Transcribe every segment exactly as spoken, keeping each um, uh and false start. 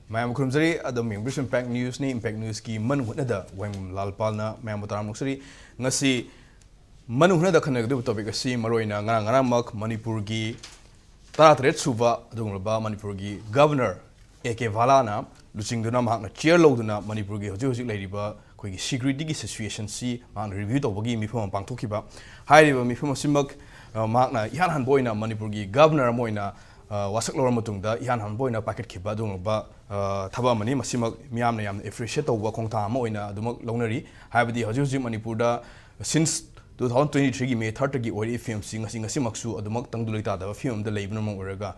ꯃꯌꯥꯝ ꯈꯨꯔꯨꯝꯖꯔꯤ꯫ ꯑꯗꯨꯝ ꯌꯦꯡꯕꯤꯔꯤꯁꯤ Impact Newsꯅꯤ꯫ Impact Newsꯀꯤ ꯃꯅꯨꯡ ꯍꯨꯠꯅꯗ ꯋꯥꯍꯪꯕꯝ ꯂꯥꯜꯄꯥꯜꯅ ꯃꯌꯥꯝꯕꯨ ꯇꯔꯥꯝꯅ ꯑꯣꯛꯆꯔꯤ꯫ ꯉꯁꯤ ꯃꯅꯨꯡ ꯍꯨꯠꯅꯗ ꯈꯟꯅꯒꯗꯧꯔꯤꯕ topic ꯑꯁꯤ ꯃꯔꯨꯑꯣꯏꯅ ꯉꯔꯥꯡ ꯉꯔꯥꯡꯃꯛ ꯃꯅꯤꯄꯨꯔꯒꯤ ꯇꯔꯥꯇꯔꯦꯠ ꯁꯨꯕ ꯑꯗꯨꯒꯨꯝꯂꯕ ꯃꯅꯤꯄꯨꯔꯒꯤ Governor A K ꯕꯥꯂꯥꯅ ꯂꯨꯆꯤꯡꯗꯨꯅ ꯃꯍꯥꯛꯅ chair ꯂꯧꯗꯨꯅ ꯃꯅꯤꯄꯨꯔꯒꯤ ꯍꯧꯖꯤꯛ ꯍꯧꯖꯤꯛ ꯂꯩꯔꯤꯕ ꯑꯩꯈꯣꯏꯒꯤ securityꯒꯤ situationꯁꯤ ꯃꯍꯥꯛꯅ review ꯇꯧꯕꯒꯤ ꯃꯤꯐꯝ ꯑꯃ ꯄꯥꯡꯊꯣꯛꯈꯤꯕ꯫ ꯍꯥꯏꯔꯤꯕ ꯃꯤꯐꯝ ꯑꯁꯤꯃꯛ, ꯑ, ꯃꯍꯥꯛꯅ ꯏꯍꯥꯟ ꯍꯥꯟꯕ ꯑꯣꯏꯅ ꯃꯅꯤꯄꯨꯔꯒꯤ Governor ꯑꯃ ꯑꯣꯏꯅ, ꯑ, ꯋꯥꯁꯛ ꯂꯧꯔ ꯃꯇꯨꯡꯗ ꯏꯍꯥꯟ ꯍꯥꯟꯕ ꯑꯣꯏꯅ ꯄꯥꯏꯈꯠꯈꯤꯕ ꯑꯗꯨꯒꯨꯝꯂꯕ, ꯑ, ꯊꯕꯛ ꯑꯃꯅꯤ꯫ ꯃꯁꯤꯃꯛ ꯃꯤꯌꯥꯝꯅ ꯌꯥꯝꯅ appreciate ꯇꯧꯕ ꯈꯣꯡꯊꯥꯡ ꯑꯃ ꯑꯣꯏꯅ ꯑꯗꯨꯃꯛ ꯂꯧꯅꯔꯤ꯫ ꯍꯥꯏꯕꯗꯤ ꯍꯧꯖꯤꯛ ꯍꯧꯖꯤꯛ ꯃꯅꯤꯄꯨꯔꯗ since two thousand twenty threeꯒꯤ May thirdꯇꯒꯤ ꯑꯣꯏꯔꯛꯏ ꯐꯤꯕꯝꯁꯤ ꯉꯁꯤ ꯉꯁꯤꯃꯛꯁꯨ ꯑꯗꯨꯃꯛ ꯇꯪꯗꯨ ꯂꯩꯇꯥꯗꯕ ꯐꯤꯕꯝ ꯑꯃꯗ ꯂꯩꯕꯅ ꯃꯔꯝ ꯑꯣꯏꯔꯒ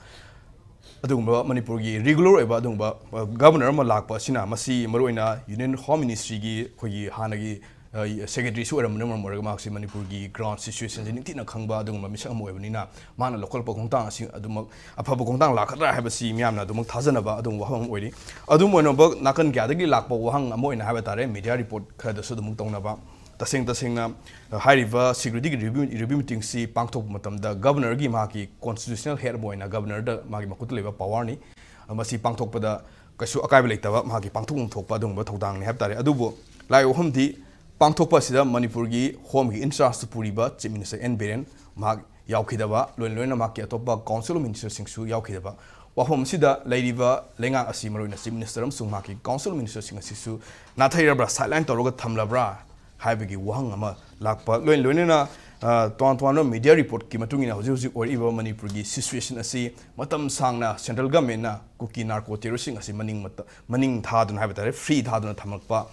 ꯑꯗꯨꯒꯨꯝꯕ ꯃꯅꯤꯄꯨꯔꯒꯤ regular ꯑꯣꯏꯕ ꯑꯗꯨꯒꯨꯝꯕ, ꯑ, Governor ꯑꯃ ꯂꯥꯛꯄ ꯑꯁꯤꯅ ꯃꯁꯤ ꯃꯔꯨꯑꯣꯏꯅ Union Home Ministryꯒꯤ ꯑꯩꯈꯣꯏꯒꯤ ꯍꯥꯟꯅꯒꯤ, ꯑ, secretaryꯁꯨ ꯑꯣꯏꯔꯝꯕꯅ ꯃꯔꯝ ꯑꯣꯏꯔꯒ ꯃꯍꯥꯛꯁꯤ ꯃꯅꯤꯄꯨꯔꯒꯤ ground situationꯁꯤ ꯅꯤꯡꯊꯤꯅ ꯈꯪꯕ ꯑꯗꯨꯒꯨꯝꯕ ꯃꯤꯁꯛ ꯑꯃ ꯑꯣꯏꯕꯅꯤꯅ ꯃꯥꯅ ꯂꯧꯈꯠꯂꯛꯄ ꯈꯣꯡꯊꯥꯡ ꯑꯁꯤ ꯑꯗꯨꯃꯛ ꯑꯐꯕ ꯈꯣꯡꯊꯥꯡ ꯂꯥꯛꯀꯗ꯭ꯔꯥ ꯍꯥꯏꯕꯁꯤ ꯃꯤꯌꯥꯝꯅ ꯑꯗꯨꯃꯛ ꯊꯥꯖꯅꯕ ꯑꯗꯨꯒꯨꯝꯕ ꯋꯥꯐꯝ ꯑꯃ ꯑꯣꯏꯔꯤ꯫ ꯑꯗꯨꯝ ꯑꯣꯏꯅꯃꯛ ꯅꯥꯀꯟ ꯀꯌꯥꯗꯒꯤ ꯂꯥꯛꯄ ꯋꯥꯍꯪ ꯑꯃ ꯑꯣꯏꯅ ꯍꯥꯏꯕ ꯇꯥꯔꯦ, media report ꯈꯔꯗꯁꯨ ꯑꯗꯨꯃꯛ ꯇꯧꯅꯕ꯫ ꯇꯁꯦꯡ ꯇꯁꯦꯡꯅ, ꯑ, ꯍꯥꯏꯔꯤꯕ securityꯒꯤ review, review meetingꯁꯤ ꯄꯥꯡꯊꯣꯛꯄ ꯃꯇꯝꯗ Governorꯒꯤ ꯃꯍꯥꯛꯀꯤ constitutional head ꯑꯃ ꯑꯣꯏꯅ Governorꯗ ꯃꯥꯒꯤ ꯃꯈꯨꯠꯇ ꯂꯩꯕ powerꯅꯤ꯫ ꯑ, ꯃꯁꯤ ꯄꯥꯡꯊꯣꯛꯄꯗ ꯀꯩꯁꯨ ꯑꯀꯥꯏꯕ ꯂꯩꯇꯕ ꯃꯍꯥꯛꯀꯤ ꯄꯥꯡꯊꯣꯛꯐꯝ ꯊꯣꯛꯄ ꯑꯗꯨꯒꯨꯝꯕ ꯊꯧꯗꯥꯡꯅꯤ ꯍꯥꯏꯕ ꯇꯥꯔꯦ꯫ ꯑꯗꯨꯕꯨ ꯂꯥꯛꯏꯕ ꯋꯥꯐꯝꯗꯤ ꯄꯥꯡꯊꯣꯛꯄ ꯑꯁꯤꯗ ꯃꯅꯤꯄꯨꯔꯒꯤ Homeꯒꯤ in charge ꯄꯨꯔꯤꯕ Chief Minister N ꯕꯤꯔꯦꯟ ꯃꯍꯥꯛ ꯌꯥꯎꯈꯤꯗꯕ, ꯂꯣꯏꯅ ꯂꯣꯏꯅꯅ ꯃꯍꯥꯛꯀꯤ ꯑꯇꯣꯞꯄ Council of Ministerꯁꯤꯡꯁꯨ ꯌꯥꯎꯈꯤꯗꯕ꯫ ꯋꯥꯐꯝ ꯑꯁꯤꯗ ꯂꯩꯔꯤꯕ ꯂꯩꯉꯥꯛ ꯑꯁꯤ ꯃꯔꯨꯑꯣꯏꯅ Chief Minister ꯑꯃꯁꯨꯡ ꯃꯍꯥꯛꯀꯤ Council of Ministerꯁꯤꯡ ꯑꯁꯤꯁꯨ ꯅꯥꯊꯩꯔꯕ꯭ꯔꯥ, sideline ꯇꯧꯔꯒ ꯊꯝꯂꯕ꯭ꯔꯥ ꯍꯥꯏꯕꯒꯤ ꯋꯥꯍꯪ ꯑꯃ ꯂꯥꯛꯄ, ꯂꯣꯏꯅ ꯂꯣꯏꯅꯅ, ꯑ, ꯇꯣꯉꯥꯟ ꯇꯣꯉꯥꯟꯕ media reportꯀꯤ ꯃꯇꯨꯡ ꯏꯟꯅ ꯍꯧꯖꯤꯛ ꯍꯧꯖꯤꯛ ꯑꯣꯏꯔꯛꯏꯕ ꯃꯅꯤꯄꯨꯔꯒꯤ situation ꯑꯁꯤ ꯃꯇꯝ ꯁꯥꯡꯅ central governmentꯅ ꯀꯨꯀꯤ narco terroristꯁꯤꯡ ꯑꯁꯤ ꯃꯅꯤꯡ ꯃꯇ-, ꯃꯅꯤꯡ ꯊꯥꯗꯨꯅ ꯍꯥꯏꯕ ꯇꯥꯔꯦ, free ꯊꯥꯗꯨꯅ ꯊꯝꯂꯛꯄ,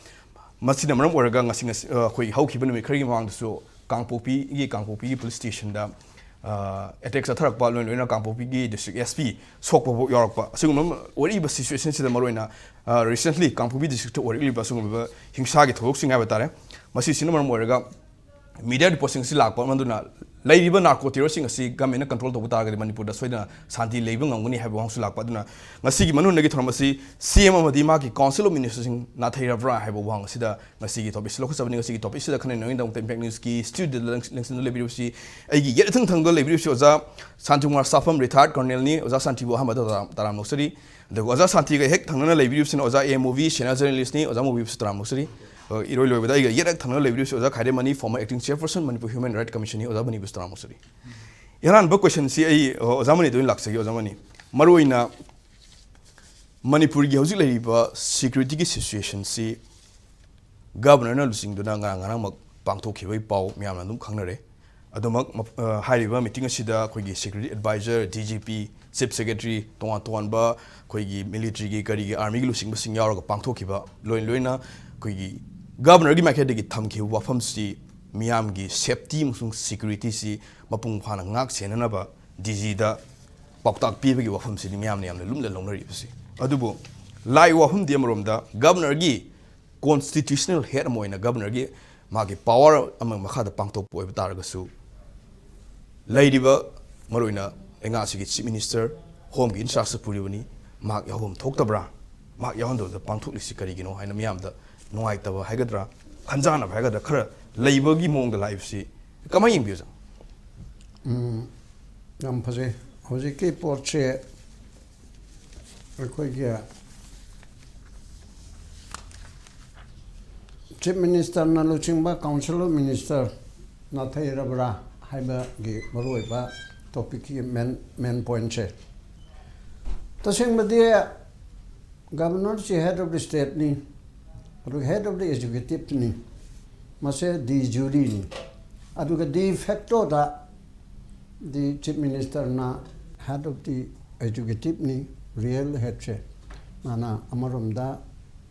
ꯃꯁꯤꯅ ꯃꯔꯝ ꯑꯣꯏꯔꯒ ꯉꯁꯤ, ꯉꯁꯤ, ꯑ, ꯑꯩꯈꯣꯏ ꯍꯧꯈꯤꯕ ꯅꯨꯃꯤꯠ ꯈꯔꯒꯤ ꯃꯃꯥꯡꯗꯁꯨ ꯀꯥꯡꯄꯣꯛꯄꯤꯒꯤ, ꯀꯥꯡꯄꯣꯛꯄꯤꯒꯤ police stationꯗ, ꯑ, attack ꯆꯠꯊꯔꯛꯄ, ꯂꯣꯏꯅ ꯂꯣꯏꯅ ꯀꯥꯡꯄꯣꯛꯄꯤꯒꯤ district S P ꯁꯣꯛꯄ ꯐꯥꯎ ꯌꯥꯎꯔꯛꯄ꯫ ꯑꯁꯤꯒꯨꯝꯕ ꯑꯃ ꯑꯣꯏꯔꯛꯏꯕ situationꯁꯤꯗ ꯃꯔꯨꯑꯣꯏꯅ, ꯑ, recently ꯀꯥꯡꯄꯣꯛꯄꯤ districtꯇ ꯑꯣꯏꯔꯛꯂꯤꯕ ꯑꯁꯤꯒꯨꯝꯂꯕ ꯍꯤꯡꯁꯥꯒꯤ ꯊꯧꯗꯣꯛꯁꯤꯡ ꯍꯥꯏꯕ ꯇꯥꯔꯦ, ꯃꯁꯤꯁꯤꯅ ꯃꯔꯝ ꯑꯣꯏꯔꯒ media reportꯁꯤꯡ ꯑꯁꯤ ꯂꯥꯛꯄ ꯃꯔꯝ ꯑꯗꯨꯅ ꯂꯩꯔꯤꯕ ꯅꯥꯔꯀꯣ ꯇꯦꯔꯣꯔꯁꯤꯡ ꯑꯁꯤ ꯒꯃꯦꯟꯅ ꯀꯟꯇ꯭ꯔꯣꯜ ꯇꯧꯕ ꯇꯥꯔꯒꯗꯤ ꯃꯅꯤꯄꯨꯔꯗ ꯁꯣꯏꯗꯅ ꯁꯥꯟꯇꯤ ꯂꯩꯕ ꯉꯝꯒꯅꯤ ꯍꯥꯏꯕ ꯋꯥꯍꯪꯁꯨ ꯂꯥꯛꯄ꯫ ꯑꯗꯨꯅ ꯉꯁꯤꯒꯤ ꯃꯅꯨꯡꯗꯒꯤ ꯊꯧꯔꯝ ꯑꯁꯤ ꯁꯤ ꯑꯦꯝ ꯑꯃꯗꯤ ꯃꯍꯥꯛꯀꯤ ꯀꯥꯎꯟꯁꯤꯜ ꯑꯣꯐ ꯃꯤꯅꯤꯁꯇꯔꯁꯤꯡ ꯅꯥꯊꯩꯔꯕ꯭ꯔꯥ ꯍꯥꯏꯕ ꯋꯥꯍꯪ ꯑꯁꯤꯗ ꯉꯁꯤꯒꯤ ꯇꯣꯄꯤꯛꯁꯤ ꯂꯧꯈꯠꯆꯕꯅꯤ꯫ ꯉꯁꯤꯒꯤ ꯇꯣꯄꯤꯛꯁꯤꯗ ꯈꯟꯅ ꯅꯩꯅꯕꯒꯤꯗꯃꯛꯇ ꯏꯝꯄꯦꯛ ꯅ꯭ꯌꯨꯁꯀꯤ ꯁ꯭ꯇꯨꯗꯤꯑꯣꯗ ꯂꯦꯡ-, ꯂꯦꯡꯁꯤꯟꯗꯨꯅ ꯂꯩꯕꯤꯔꯤꯕꯁꯤ ꯑꯩꯒꯤ ꯌꯦꯠ ꯊꯪ ꯊꯪꯗ ꯂꯩꯕꯤꯔꯤꯕꯁꯤ ꯑꯣꯖꯥ ꯁꯥꯟꯇꯤꯀꯨꯃꯥꯔ ꯁꯥꯐꯝ, ꯔꯤꯇꯥꯌꯔꯠ ꯀꯔꯅꯦꯜꯅꯤ꯫ ꯑꯣꯖꯥ ꯁꯥꯟꯇꯤꯕꯨ ꯑꯍꯥꯟꯕꯗ ꯇꯔꯥꯝ, ꯇꯔꯥꯝ ꯂꯧꯖꯔꯤ꯫ ꯑꯗꯨꯒ ꯑꯣꯖꯥ ꯁꯥꯟꯇꯤꯒ ꯍꯦꯛ ꯊꯪꯅꯅ ꯂꯩꯕꯤꯔꯤꯕꯁꯤꯅ ꯑꯣꯖꯥ ꯑꯦ ꯃꯨꯚꯤ, ꯁꯦꯅꯤꯌꯔ ꯖꯔꯅꯦꯂꯤꯁ꯭ꯠꯅꯤ꯫ ꯑꯣꯖꯥ ꯃꯨꯚꯤꯕꯨꯁꯨ ꯇꯔꯥꯝ ꯂꯧꯖꯔꯤ꯫ ꯑ, ꯏꯔꯣꯏ ꯂꯣꯏꯕꯗ ꯑꯩꯒ ꯌꯦꯠ ꯍꯦꯛ ꯊꯪꯅꯅ ꯂꯩꯕꯤꯔꯤꯕꯁꯤ ꯑꯣꯖꯥ ꯈꯥꯏꯔꯦꯝꯃꯅꯤ, former acting chairperson Manipur human right ꯀꯃꯤꯁꯟꯅꯤ꯫ ꯑꯣꯖꯥ ꯃꯅꯤꯕꯨꯁꯨ ꯇꯔꯥꯝ ꯂꯧꯖꯔꯤ꯫ ꯑꯍꯥꯟꯕ ꯀꯣꯏꯁꯟꯁꯤ ꯑꯩ, ꯑ, ꯑꯣꯖꯥ ꯃꯅꯤꯗ ꯑꯣꯏꯅ ꯂꯥꯛꯆꯒꯦ꯫ ꯑꯣꯖꯥ ꯃꯅꯤ, ꯃꯔꯨꯑꯣꯏꯅ ꯃꯅꯤꯄꯨꯔꯒꯤ ꯍꯧꯖꯤꯛ ꯂꯩꯔꯤꯕ ꯁꯦꯀ꯭ꯌꯨꯔꯤꯇꯤꯒꯤ ꯁꯤꯆꯨꯋꯦꯁꯟꯁꯤ ꯒꯕꯔꯅꯔꯅ ꯂꯨꯆꯤꯡꯗꯨꯅ ꯉꯔꯥꯡ, ꯉꯔꯥꯡꯃꯛ ꯄꯥꯡꯊꯣꯛꯈꯤꯕꯒꯤ ꯄꯥꯎ ꯃꯌꯥꯝꯅ ꯑꯗꯨꯝ ꯈꯪꯅꯔꯦ꯫ ꯑꯗꯨꯃꯛ ꯃꯞ-, ꯑ, ꯍꯥꯏꯔꯤꯕ ꯃꯤꯇꯤꯡ ꯑꯁꯤꯗ ꯑꯩꯈꯣꯏꯒꯤ security adviser, D G P, chief secretary, ꯇꯣꯉꯥꯟ ꯇꯣꯉꯥꯟꯕ ꯑꯩꯈꯣꯏꯒꯤ ꯃꯤꯂꯤꯇꯔꯤꯒꯤ, ꯀꯔꯤꯒꯤ, ꯑꯥꯔꯃꯤꯒꯤ ꯂꯨꯆꯤꯡꯕꯁꯤꯡ ꯌꯥꯎꯔꯒ ꯄꯥꯡꯊꯣꯛꯈꯤꯕ, ꯂꯣꯏ ꯂꯣꯏꯅ ꯑꯩꯈꯣꯏꯒꯤ ꯒꯕꯔꯅꯔꯒꯤ ꯃꯥꯏꯀꯩꯗꯒꯤ ꯊꯝꯈꯤꯕ ꯋꯥꯐꯝꯁꯤ ꯃꯤꯌꯥꯝꯒꯤ ꯁꯦꯐꯇꯤ ꯑꯃꯁꯨꯡ ꯁꯦꯀ꯭ꯌꯨꯔꯤꯇꯤꯁꯤ ꯃꯄꯨꯡ ꯐꯥꯅ ꯉꯥꯛ ꯁꯦꯟꯅꯅꯕ ꯗꯤ ꯖꯤꯗ ꯄꯥꯎꯇꯥꯛ ꯄꯤꯕꯒꯤ ꯋꯥꯐꯝꯁꯤꯅꯤ ꯃꯤꯌꯥꯝꯅ ꯌꯥꯝꯅ ꯂꯨꯝꯅ ꯂꯧꯅꯔꯤꯕꯁꯤ꯫ ꯑꯗꯨꯕꯨ ꯂꯥꯛꯏꯕ ꯋꯥꯐꯝꯗꯤ ꯑꯃꯔꯣꯝꯗ ꯒꯕꯔꯅꯔꯒꯤ ꯀꯣꯟꯁꯇꯤꯇ꯭ꯌꯨꯁꯅꯦꯜ ꯍꯦꯗ ꯑꯃ ꯑꯣꯏꯅ ꯒꯕꯔꯅꯔꯒꯤ ꯃꯥꯒꯤ ꯄꯥꯋꯔ ꯑꯃ ꯃꯈꯥꯗ ꯄꯥꯡꯊꯣꯛꯄ ꯑꯣꯏꯕ ꯇꯥꯔꯒꯁꯨ, ꯂꯩꯔꯤꯕ ꯃꯔꯨꯑꯣꯏꯅ ꯂꯩꯉꯥꯛ ꯑꯁꯤꯒꯤ ꯆꯤꯐ ꯃꯤꯅꯤꯁꯇꯔ, ꯍꯣꯝꯒꯤ ꯏꯟꯆꯥꯔꯖꯇ ꯄꯨꯔꯤꯕꯅꯤ, ꯃꯍꯥꯛ ꯌꯥꯎꯐꯝ ꯊꯣꯛꯇꯕ꯭ꯔꯥ? ꯃꯍꯥꯛ ꯌꯥꯎꯍꯟꯗꯕꯗ ꯄꯥꯡꯊꯣꯛꯂꯤꯁꯤ ꯀꯔꯤꯒꯤꯅꯣ ꯍꯥꯏꯅ ꯃꯤꯌꯥꯝꯗ ꯅꯨꯡꯉꯥꯏꯇꯕ ꯍꯥꯏꯒꯗ꯭ꯔꯥ, ꯈꯟꯖꯥꯟꯅꯕ ꯍꯥꯏꯒꯗ꯭ꯔꯥ, ꯈꯔ ꯂꯩꯕꯒꯤ ꯃꯑꯣꯡꯗ ꯂꯥꯛꯏꯕꯁꯤ ꯀꯃꯥꯏꯅ ꯌꯦꯡꯕꯤꯕꯖꯥꯠꯅꯣ? ꯎꯝ, ꯌꯥꯝ ꯐꯖꯩ꯫ ꯍꯧꯖꯤꯛꯀꯤ ꯄꯣꯠꯁꯦ ꯑꯩꯈꯣꯏꯒꯤ ꯆꯤꯐ ꯃꯤꯅꯤꯁꯇꯔꯅ ꯂꯨꯆꯤꯡꯕ ꯀꯥꯎꯟꯁꯤꯜ ꯑꯣꯐ ꯃꯤꯅꯤꯁꯇꯔ ꯅꯥꯊꯩꯔꯕ꯭ꯔꯥ ꯍꯥꯏꯕꯒꯤ ꯃꯔꯨꯑꯣꯏꯕ ꯇꯣꯄꯤꯛꯀꯤ ꯃꯦꯟ, ꯃꯦꯟ ꯄꯣꯏꯟꯁꯦ꯫ ꯇꯁꯦꯡꯕꯗꯤ ꯒꯕꯔꯅꯔꯁꯤ ꯍꯦꯗ ꯑꯣꯐ ꯗꯤ ꯁ꯭ꯇꯦꯠꯅꯤ, ꯑꯗꯨꯒ ꯍꯦꯗ ꯑꯣꯐ ꯗꯤ ꯑꯦꯛꯖꯤꯀ꯭ꯌꯨꯇꯤꯞꯅꯤ, ꯃꯁꯦ ꯗꯤ ꯖꯨꯔꯤꯅꯤ, ꯑꯗꯨꯒ ꯗꯤ ꯐꯦꯛꯇꯣꯗ ꯗꯤ ꯆꯤꯐ ꯃꯤꯅꯤꯁꯇꯔꯅ ꯍꯦꯗ ꯑꯣꯐ ꯗꯤ ꯑꯦꯛꯖꯤꯀ꯭ꯌꯨꯇꯤꯞꯅꯤ, ꯔꯤꯌꯦꯜ ꯍꯦꯗꯁꯦ꯫ ꯃꯥꯅ ꯑꯃꯔꯣꯝꯗ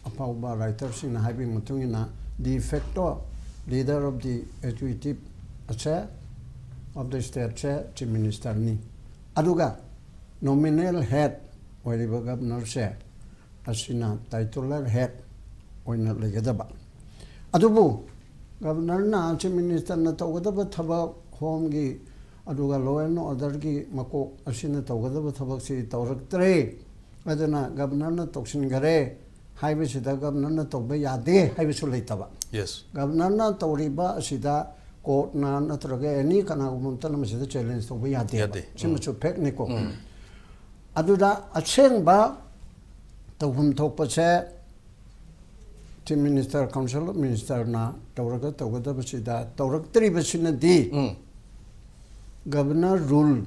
ꯑꯐꯥꯎꯕ ꯔꯥꯏꯇꯔꯁꯤꯡꯅ ꯍꯥꯏꯕꯒꯤ ꯃꯇꯨꯡ ꯏꯟꯅ de facto leader of the executive ꯑꯁꯦ, ꯑꯣꯐ ꯗꯤ ꯁ꯭ꯇꯦꯠꯁꯦ ꯆꯤꯐ ꯃꯤꯅꯤꯁꯇꯔꯅꯤ꯫ ꯑꯗꯨꯒ ꯅꯣꯃꯤꯅꯦꯜ ꯍꯦꯗ ꯑꯣꯏꯔꯤꯕ ꯒꯕꯔꯅꯔꯁꯦ ꯑꯁꯤꯅ ꯇꯥꯏꯇꯨꯂꯔ ꯍꯦꯗ ꯑꯣꯏꯅ ꯂꯩꯒꯗꯕ꯫ ꯑꯗꯨꯕꯨ ꯒꯕꯔꯅꯔꯅ ꯆꯤꯐ ꯃꯤꯅꯤꯁꯇꯔꯅ ꯇꯧꯒꯗꯕ ꯊꯕꯛ, ꯍꯣꯝꯒꯤ ꯑꯗꯨꯒ law and orderꯒꯤ ꯃꯀꯣꯛ ꯑꯁꯤꯅ ꯇꯧꯒꯗꯕ ꯊꯕꯛꯁꯤ ꯇꯧꯔꯛꯇ꯭ꯔꯦ, ꯑꯗꯨꯅ governorꯅ ꯇꯧꯁꯤꯟꯈꯔꯦ ꯍꯥꯏꯕꯁꯤꯗ governorꯅ ꯇꯧꯕ ꯌꯥꯗꯦ ꯍꯥꯏꯕꯁꯨ ꯂꯩꯇꯕ꯫ ꯌꯦꯁ꯫ Governorꯅ ꯇꯧꯔꯤꯕ ꯑꯁꯤꯗ courtꯅ ꯅꯠꯇ꯭ꯔꯒ any ꯀꯅꯥꯒꯨꯝꯕ ꯑꯃꯇꯅ ꯃꯁꯤꯗ challenge ꯇꯧꯕ ꯌꯥꯗꯦꯕ꯫ ꯌꯥꯗꯦ꯫ ꯁꯤꯃꯁꯨ factꯅꯤꯀꯣ꯫ ꯑꯗꯨꯗ ꯑꯁꯦꯡꯕ ꯇꯧꯐꯝ ꯊꯣꯛꯄꯁꯦ Chief Minister, Council of Ministerꯅ ꯇꯧꯔꯒ ꯇꯧꯒꯗꯕꯁꯤꯗ ꯇꯧꯔꯛꯇ꯭ꯔꯤꯕꯁꯤꯅꯗꯤ ꯎꯝ꯫ Governor rule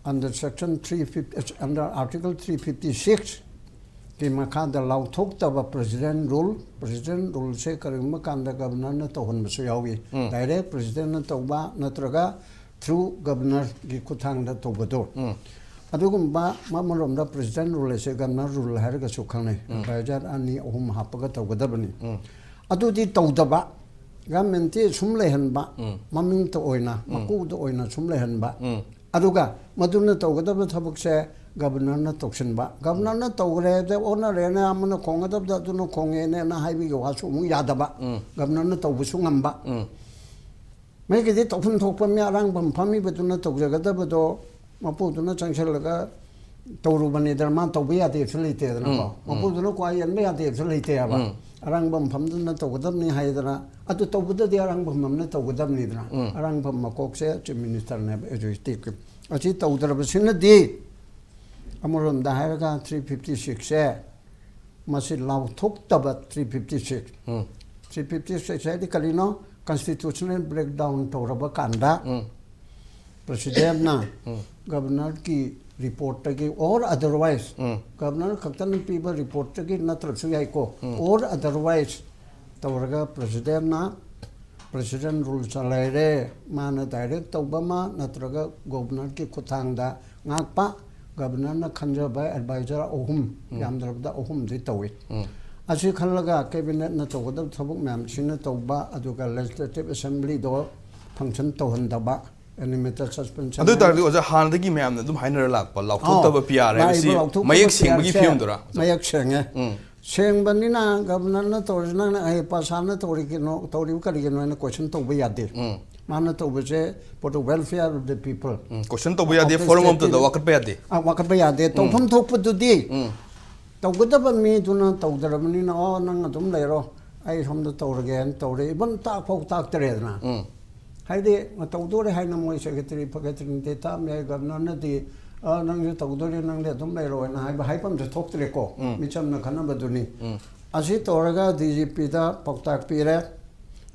under section three fifty, under article three fifty sixꯀꯤ ꯃꯈꯥꯗ ꯂꯥꯎꯊꯣꯛꯇꯕ president rule, president ruleꯁꯦ ꯀꯔꯤꯒꯨꯝꯕ ꯀꯥꯟꯗ governorꯅ ꯇꯧꯍꯟꯕꯁꯨ ꯌꯥꯎꯏ꯫ ꯎꯝ꯫ Direct presidentꯅ ꯇꯧꯕ ꯅꯠꯇ꯭ꯔꯒ through governorꯒꯤ ꯈꯨꯠꯊꯥꯡꯗ ꯇꯧꯕꯗꯣ꯫ ꯎꯝ꯫ ꯑꯗꯨꯒꯨꯝꯕ ꯑꯃꯔꯣꯝꯗ president rule ꯑꯁꯦ governor rule ꯍꯥꯏꯔꯒꯁꯨ ꯈꯪꯅꯩ꯫ Advisor ꯑꯅꯤ ꯑꯍꯨꯝ ꯍꯥꯞꯄꯒ ꯇꯧꯒꯗꯕꯅꯤ꯫ ꯎꯝ꯫ ꯑꯗꯨꯗꯤ ꯇꯧꯗꯕ, governmentꯇꯤ ꯁꯨꯝ ꯂꯩꯍꯟꯕ, ꯎꯝ꯫ ꯃꯃꯤꯡꯇ ꯑꯣꯏꯅ, ꯃꯀꯨꯗ ꯑꯣꯏꯅ ꯁꯨꯝ ꯂꯩꯍꯟꯕ꯫ ꯎꯝ꯫ ꯑꯗꯨꯒ ꯃꯗꯨꯅ ꯇꯧꯒꯗꯕ ꯊꯕꯛꯁꯦ governorꯅ ꯇꯧꯁꯤꯟꯕ꯫ Governorꯅ ꯇꯧꯈ꯭ꯔꯦ ꯍꯥꯏꯕꯗ ꯑꯣꯟꯅꯔꯦꯅ ꯑꯃꯅ ꯈꯣꯡꯒꯗꯕꯗ ꯑꯗꯨꯅ ꯈꯣꯡꯉꯦꯅ ꯍꯥꯏꯕꯒꯤ ꯋꯥꯁꯨ ꯑꯃꯨꯛ ꯌꯥꯗꯕ꯫ ꯎꯝ꯫ Governorꯅ ꯇꯧꯕꯁꯨ ꯉꯝꯕ꯫ ꯎꯝ꯫ ꯃꯤꯒꯤꯗꯤ ꯇꯧꯐꯝ ꯊꯣꯛꯄ ꯃꯤ ꯑꯔꯥꯡꯐꯝ ꯐꯝꯃꯤꯕꯗꯨꯅ ꯇꯧꯖꯒꯗꯕꯗꯣ ꯃꯄꯨꯗꯨꯅ ꯆꯪꯁꯤꯜꯂꯒ ꯇꯧꯔꯨꯕꯅꯤꯗꯅ, ꯃꯥ ꯇꯧꯕ ꯌꯥꯗꯦꯁꯨ ꯂꯩꯇꯦꯗꯅꯀꯣ꯫ ꯎꯝ, ꯎꯝ꯫ ꯃꯄꯨꯗꯨꯅ ꯀ꯭ꯋꯥ ꯌꯦꯟꯕ ꯌꯥꯗꯦꯁꯨ ꯂꯩꯇꯦꯕ꯫ ꯎꯝ꯫ ꯑꯔꯥꯡꯐꯝ ꯐꯝꯗꯨꯅ ꯇꯧꯒꯗꯕꯅꯤ ꯍꯥꯏꯗꯅ, ꯑꯗꯨ ꯇꯧꯕꯗꯗꯤ ꯑꯔꯥꯡꯐꯝ ꯑꯃꯅ ꯇꯧꯒꯗꯕꯅꯤꯗꯅ꯫ ꯎꯝ꯫ ꯑꯔꯥꯡꯐꯝ ꯃꯀꯣꯛꯁꯦ Chief Ministerꯅꯦꯕ, executive꯫ ꯑꯁꯤ ꯇꯧꯗ꯭ꯔꯕꯁꯤꯅꯗꯤ ꯑꯃꯔꯣꯝꯗ ꯍꯥꯏꯔꯒ three fifty sixꯁꯦ ꯃꯁꯤ ꯂꯥꯎꯊꯣꯛꯇꯕ three fifty six꯫ ꯎꯝ꯫ Three fifty six ꯍꯥꯏꯗꯤ ꯀꯔꯤꯅꯣ? Constitutional breakdown ꯇꯧꯔꯕ ꯀꯥꯟꯗ ꯎꯝ꯫ Presidentꯅ ꯎꯝ꯫ Governorꯒꯤ reportꯇꯒꯤ or otherwise, ꯎꯝ꯫ Governor ꯈꯛꯇꯅ ꯄꯤꯕ reportꯇꯒꯤ ꯅꯠꯇ꯭ꯔꯁꯨ ꯌꯥꯏꯀꯣ, ꯎꯝ꯫ or otherwise ꯇꯧꯔꯒ Presidentꯅ President rule ꯆꯂꯥꯏꯔꯦ, ꯃꯥꯅ direct ꯇꯧꯕ ꯑꯃ ꯅꯠꯇ꯭ꯔꯒ Governorꯒꯤ ꯈꯨꯠꯊꯥꯡꯗ ꯉꯥꯛꯄ, Governorꯅ ꯈꯟꯖꯕ advisor ꯑꯍꯨꯝ, ꯎꯝ꯫ ꯌꯥꯝꯗ꯭ꯔꯕꯗ ꯑꯍꯨꯝꯗꯤ ꯇꯧꯏ꯫ ꯎꯝ꯫ ꯑꯁꯤ ꯈꯜꯂꯒ Cabinetꯅ ꯇꯧꯒꯗꯕ ꯊꯕꯛ ꯃꯌꯥꯝꯁꯤꯅ ꯇꯧꯕ, ꯑꯗꯨꯒ Legislative Assemblyꯗꯣ function ꯇꯧꯍꯟꯗꯕ, animated suspension ꯑꯗꯨ ꯑꯣꯏ ꯇꯥꯔꯗꯤ ꯑꯣꯖꯥ, ꯍꯥꯟꯅꯗꯒꯤ ꯃꯌꯥꯝꯅ ꯑꯗꯨꯝ ꯍꯥꯏꯅꯔ ꯂꯥꯛꯄ ꯂꯥꯎꯊꯣꯛꯇꯕ ꯑꯧ, ꯄꯤ ꯑꯥꯔ ꯍꯥꯏꯕꯁꯤ ꯂꯥꯛꯏꯕ ꯂꯥꯎꯊꯣꯛꯇꯕ ꯃꯌꯦꯛ ꯁꯦꯡꯕꯒꯤ ꯄꯤ ꯑꯥꯔꯁꯦ ꯐꯤꯕꯝꯗꯨꯔꯥ, ꯑꯣꯖꯥ? ꯃꯌꯦꯛ ꯁꯦꯡꯉꯦ꯫ ꯎꯝ꯫ ꯁꯦꯡꯕꯅꯤꯅ Governorꯅ ꯇꯧꯔꯤꯁꯤ, ꯅꯪꯅ ꯑꯩ ꯄꯥꯁꯥꯅ ꯇꯧꯔꯤ ꯀꯩꯅꯣ, ꯇꯧꯔꯤꯕ ꯀꯔꯤꯒꯤꯅꯣ ꯍꯥꯏꯅ question ꯇꯧꯕ ꯌꯥꯗꯦ꯫ ꯎꯝ꯫ ꯃꯥꯅ ꯇꯧꯕꯁꯦ for the welfare of the people. ꯎꯝ, ꯀꯣꯏꯁꯟ ꯇꯧꯕ ꯌꯥꯗꯦ, ꯐꯣꯔꯝ ꯑꯃꯠꯇꯗ ꯋꯥꯀꯠꯄ ꯌꯥꯗꯦ. ꯑ, ꯋꯥꯀꯠꯄ ꯌꯥꯗꯦ. ꯇꯧꯐꯝ ꯊꯣꯛꯄꯗꯨꯗꯤ ꯎꯝ. ꯇꯧꯒꯗꯕ ꯃꯤꯗꯨꯅ ꯇꯧꯗ꯭ꯔꯕꯅꯤꯅ, "ꯑꯣ, ꯅꯪ ꯑꯗꯨꯝ ꯂꯩꯔꯣ, ꯑꯩ ꯁꯣꯝꯗ ꯇꯧꯔꯒꯦꯅ" ꯇꯧꯔꯦ. ꯏꯕꯟ ꯇꯥꯛꯐꯥꯎ ꯇꯥꯛꯇꯔꯦꯗꯅ. ꯎꯝ. ꯍꯥꯏꯗꯤ ꯇꯧꯗꯣꯔꯦ ꯍꯥꯏꯅ ꯃꯣꯏ ꯁꯦꯀ꯭ꯔꯦꯇꯔꯤ ꯐꯦꯀ꯭ꯔꯦꯇꯔꯤꯅ ꯇꯥꯛꯑꯝ ꯌꯥꯏ, ꯒꯕꯅꯔꯅꯗꯤ, "ꯑ, ꯅꯪꯁꯨ ꯇꯧꯗꯣꯔꯦ, ꯅꯪꯗꯤ ꯑꯗꯨꯝ ꯂꯩꯔꯣ" ꯍꯥꯏꯅ ꯍꯥꯏꯕ, ꯍꯥꯏꯐꯝꯁꯨ ꯊꯣꯛꯇ꯭ꯔꯦꯀꯣ, ꯎꯝ. ꯃꯤꯆꯝꯅ ꯈꯟꯅꯕꯗꯨꯅꯤ꯫ ꯎꯝ. ꯑꯁꯤ ꯇꯧꯔꯒ ꯗꯤ ꯖꯤ ꯄꯤꯗ ꯄꯥꯎꯇꯥꯛ ꯄꯤꯔꯦ꯫